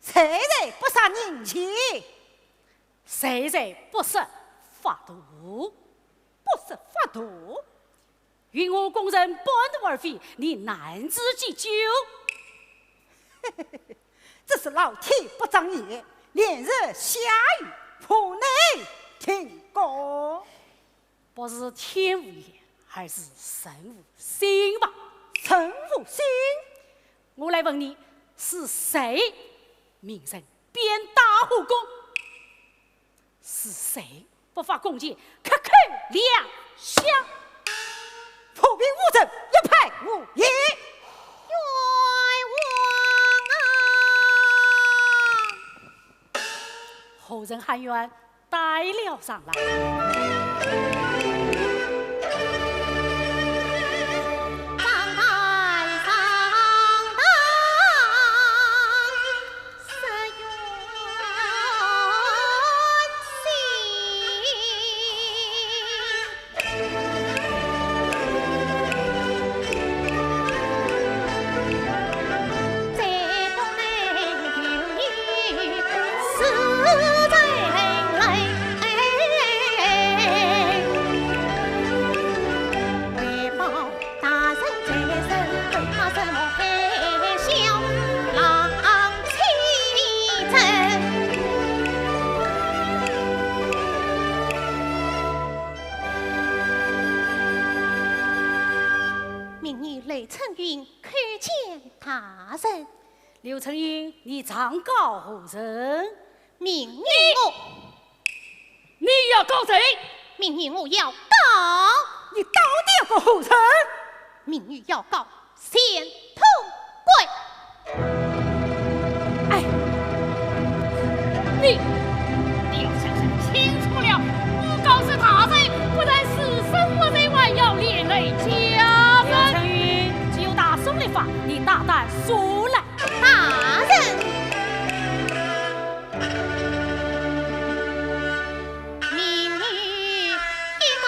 谁人不杀人前？谁人不识法度？不识法度？ 与我公认半途而废，你难辞其咎。这是老天不长眼，连日下雨，破泥停工。不是天无眼，而是人无心吧？人无心？我来问你，是谁命人 变大火攻。是谁不法攻击，克扣两下？破兵无证，一派胡言。冤枉啊！何人喊冤，带了上来。 民女刘春云叩见大人。刘春云，你状告何人？民女我 你要告谁？民女我要告。你到底要告何人？民女要告钱通贵。哎，你，你要想想清楚了，我告诉大人，不但私生活罪，还要连累家人。刘春云，既有大宋律法，你大胆说来。大人。 民女一告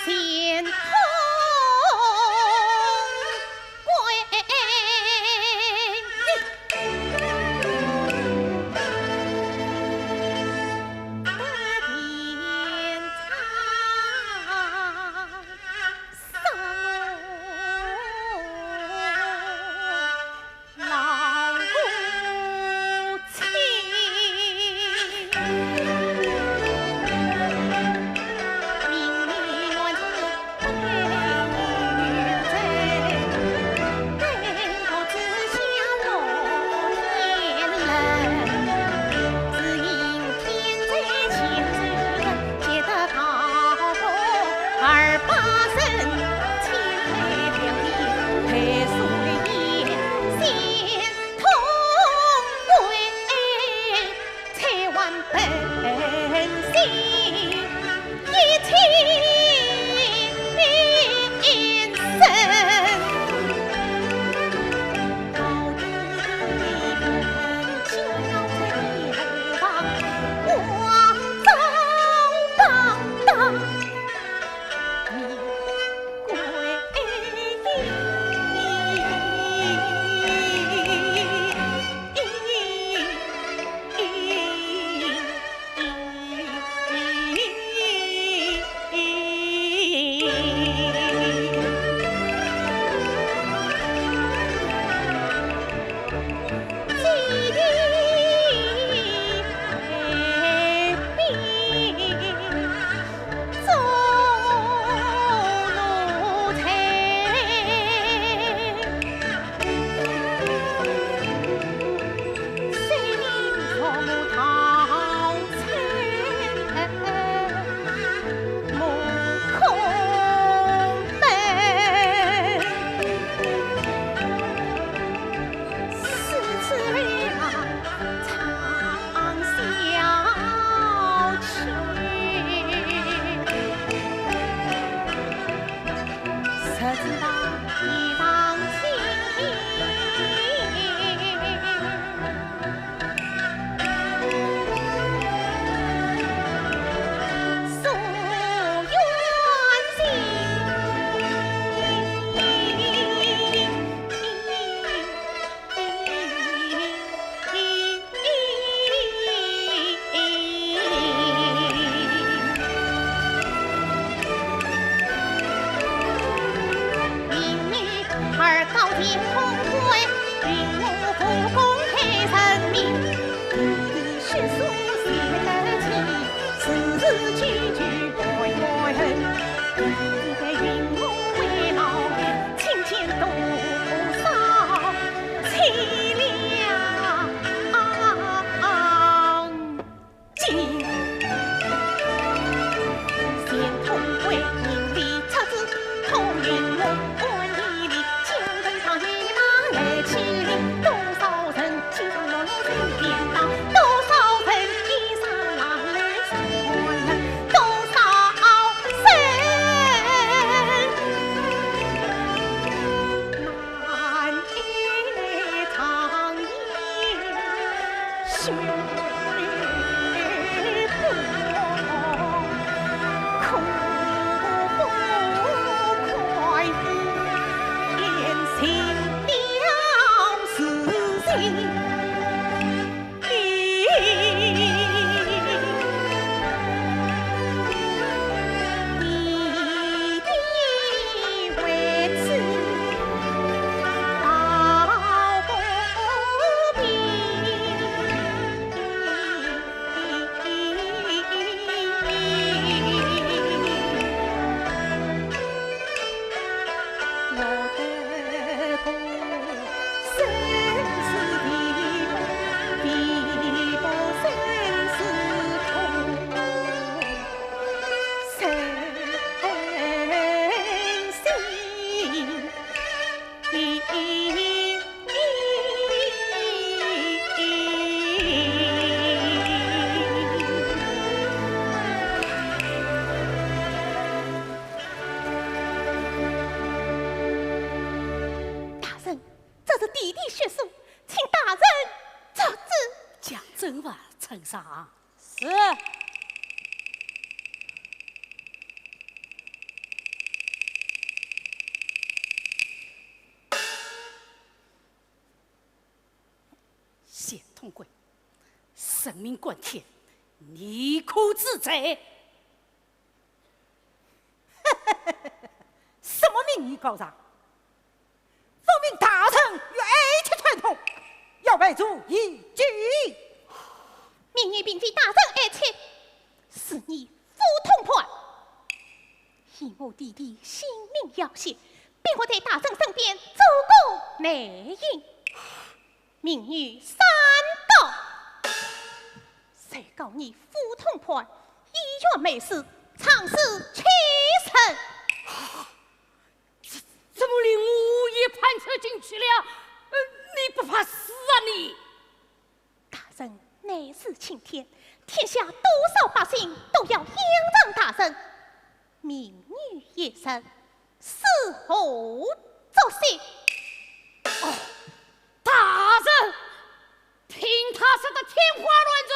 钱通贵。大人，这是弟弟血书，请大人作主。讲真话，丞相。是。谢通贵，人命关天，你可知罪？什么名誉告状？分明大人与爱妾串通，要排除异己。民女并非大人爱妾，是你府通判。以我弟弟性命要紧，逼我在大人身边做个内应。 民女三告。谁告你府通判，医院没事，藏尸欺人。怎么连我也判错进去了？呃，你不怕死啊你？大人乃是青天，天下多少百姓都要仰仗大人。 民女一人，如何作谢？哦，大人，凭他说的天花乱坠，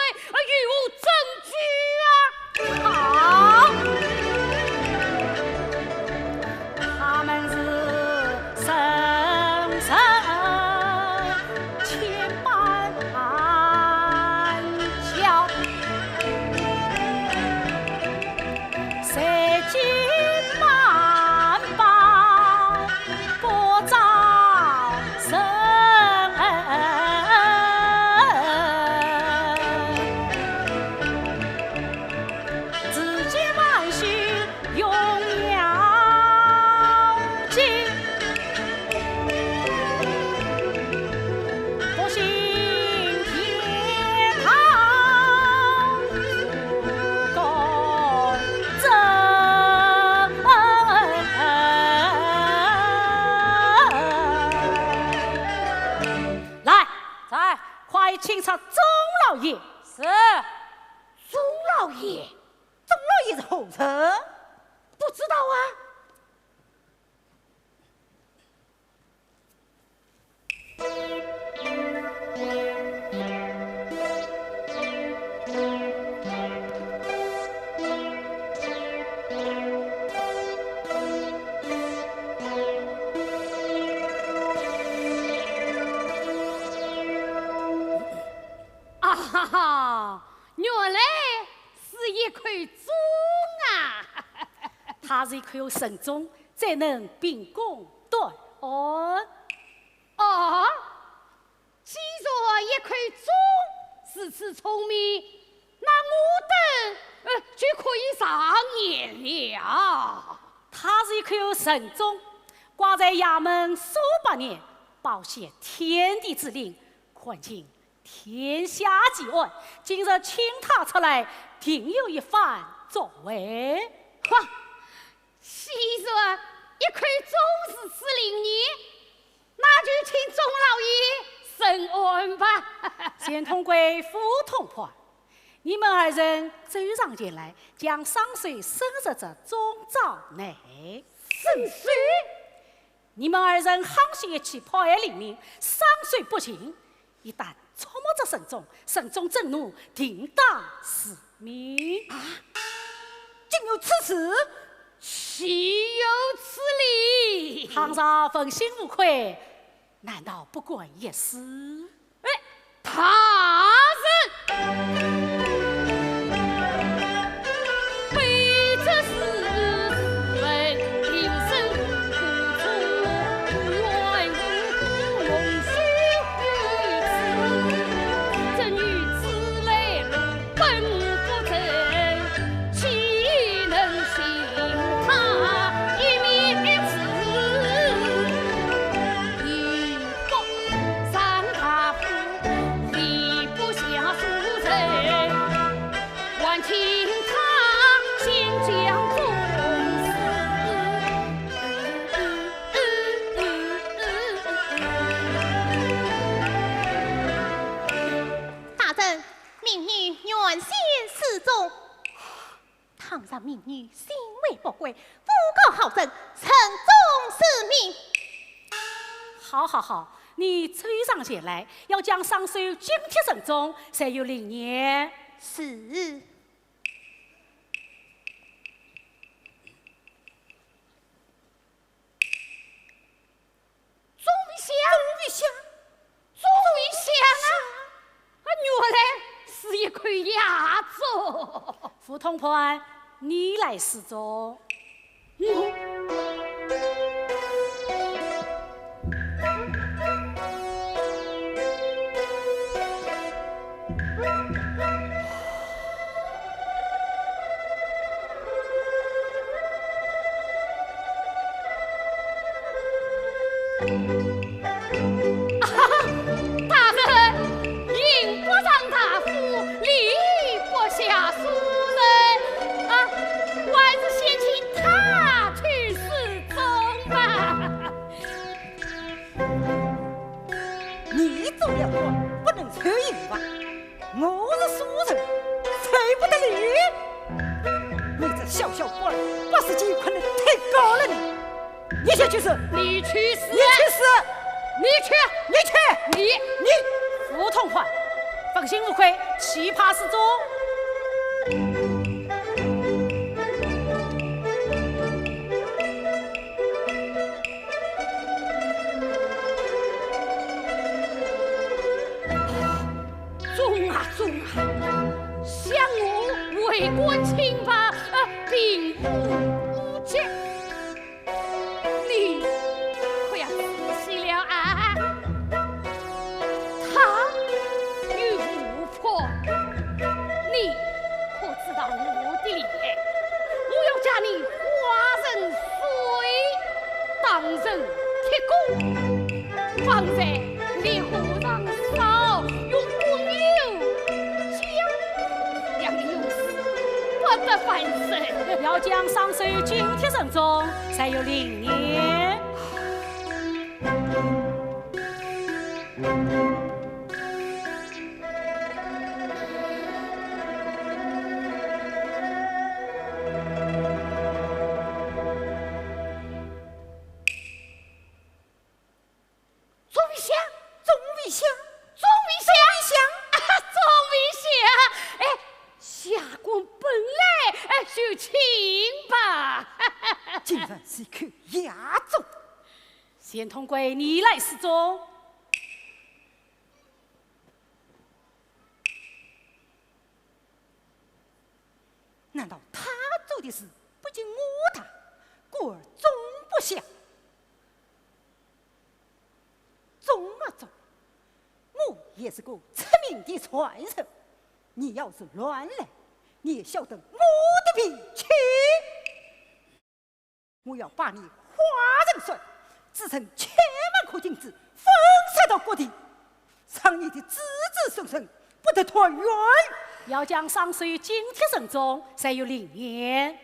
有无证据啊？好，他们是生人千般教。 三更半夜不招人，自己满手原来是一口钟啊！它是一口神钟，才能秉公断案。哦，既然一口钟如此聪明，那我等，呃，就可以上殿了。它是一口神钟，挂在衙门数百年，保显天地之灵，看清 天下奇案，今日请他出来，定有一番作为。哈，既然一口钟如此灵验，那就请钟老爷审案吧。钱通贵、傅通判，你们二人走上前来，将双手伸入这钟罩内。伸手？ 你们二人沆眦一气，拍案领命，双手不停。一旦触摸着神钟，神钟震怒，定当是命。啊，竟有此事？岂有此理！倘若问心无愧，难道不关一死？ 哎，大人！大人，民女原先失踪。 倘若民女心怀不轨，诬告好人，沉重是命。好好好，你走上前来，要将双手紧贴神钟，才有灵验。是。 钟未响，钟未响，钟未响啊！啊，原来是一口哑钟。傅通判，你来示众。嗯。 大人，刑不上大夫，礼不下俗人啊，还是先请他去示众吧。 你做了官，不能受刑罚。我是俗人，受不得礼。你这小小官儿，八十斤困难太高了你。你先去死。你去死。你去死。你去。你去。你，你。傅通判，问心无愧，岂怕示众。 众啊众啊，想我为官清白，呃，并无误解。你可要仔细了啊！他与吴 婆，你可知道我的厉害？我要将你化成水，当成铁锅，放在烈火上烧，用滚油浇，让你永世不得翻身。要将双手紧贴神钟，才有灵验。 钟未响，钟未响，钟未响，啊，钟未响！哎，下官本来，哎，就清白。竟然是一口哑钟。钱通贵，你来示众。难道他做的事不及我大，故而总不响？总啊总，我也是个出名的传人，你要是乱来，你也晓得我的脾气。我要把你化成水，制成千万颗金子，分散到各地，让你的子子孙孙不得团圆。要将双手紧贴人中，才有灵验。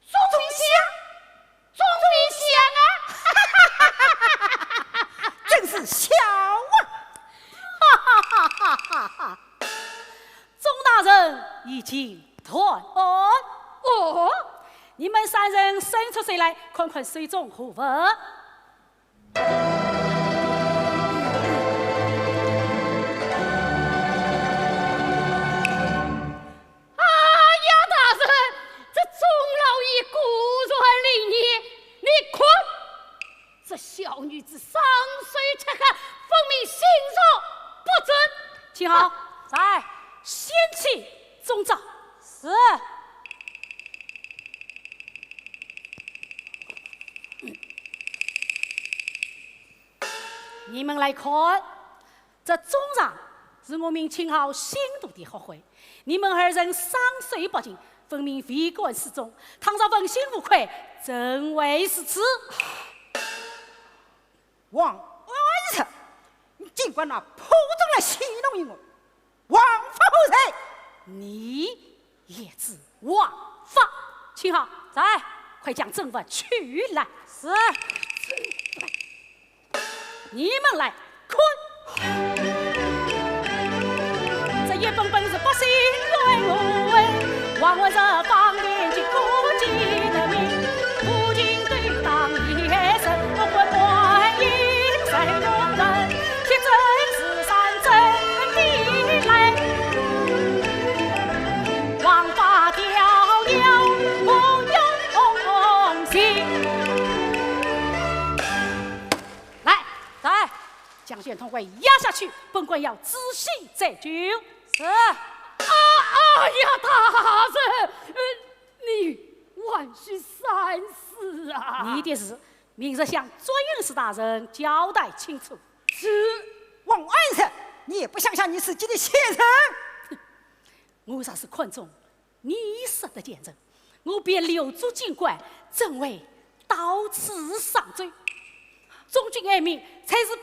总比响，总比响啊！真是笑啊！哈哈哈哈哈哈！钟大人已经断案。哦？你们三人伸出手来，看看手中何物。 哎呀，大人，这钟老爷果然灵验，你看，这小女子双手插花，分明心术不正。秦桧。在。掀起钟罩。是。你们来看， 这钟罩是我命秦桧新读的学会，你们二人双手抱紧，分明未敢示钟，倘若问心无愧，怎会如此？王安石，你竟敢拿破钟来戏弄于我，枉法何罪？你也知枉法。秦桧。在。快将钟物取来。是。 你们来看，这一本本是百姓冤魂，王安石方圆及各界的名，无情对当夜神，不管观音神龙人，铁证是山珍的来，王法调调，不用心。 来，在。将宣统会押下去，本官要仔细再究。是。啊，哎呀，大人，呃，你还需三思啊。你的事，明日向祝英台大人交代清楚。是。王安石，你也不想想你自己的前程？我若是看中 你说的前程，我便留住金冠，怎会到此上奏？忠君爱民才是本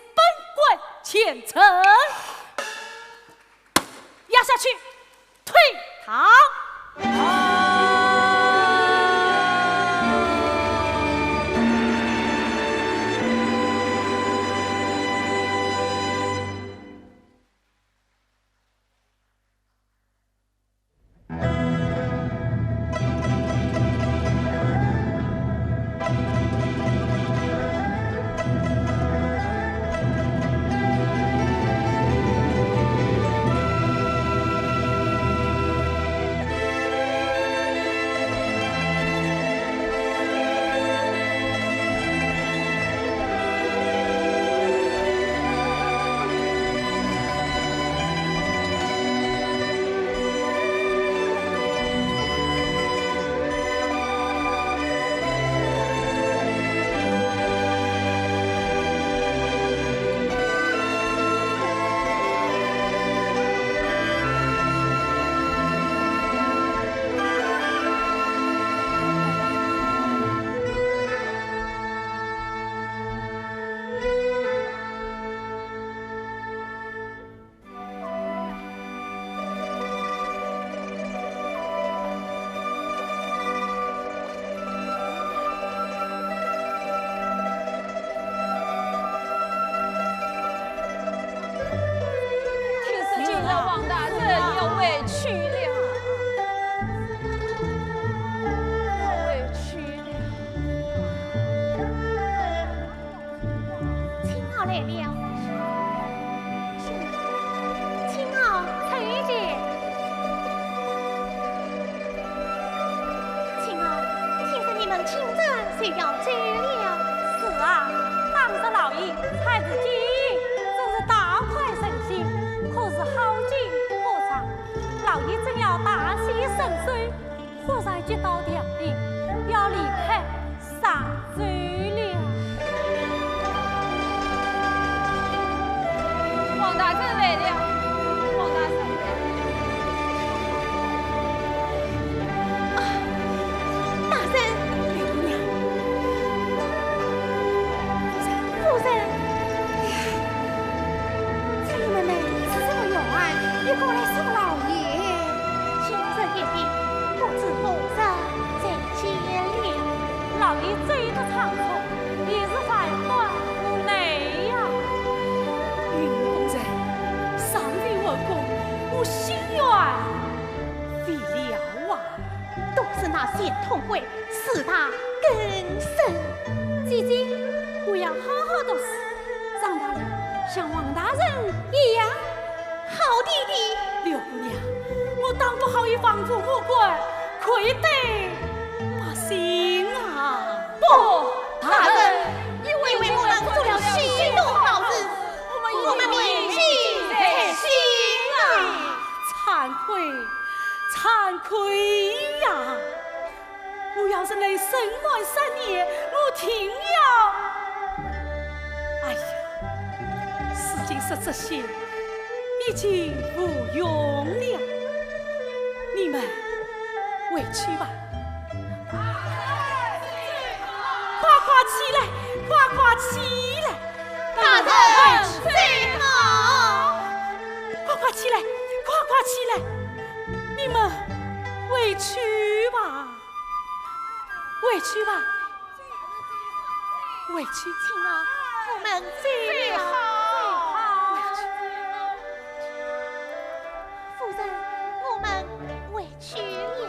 官前程。押下去，退堂。听说今日王大人要回去了，要回去了。 秦桧来了。秦桧，秋姐。秦桧，要走了。是啊，当时老爷才是建议，真是大快人心，可是好景不长，老爷正要大显身手，忽然接到调令，要离开 上奏了。王大人来了，王大人来了。啊，大人！刘姑娘。夫人，夫人。 这你们妹子这么远，也过来送老爷。今日一定不知何日再见了。老爷走得仓促，也是万般无奈呀。云夫人，尚未完工，我心愿废了啊。都是那钱通贵 自大更甚。姐姐，我要好好读书，长大了像王大人一样。好弟弟。刘姑娘，我当不好也放父母官，愧对百姓啊。不，大人，因为我们做了许多好事，我们铭记在心啊。惭愧，惭愧呀！ 我要是能生晚三年，我定要……哎呀，如今说这些已经无用了。你们回去吧。快快起来，快快起来！大人走好。快快起来，快快起来！你们回去吧。 回去吧，回去。请啊，我们走了。回去。夫人，我们回去了。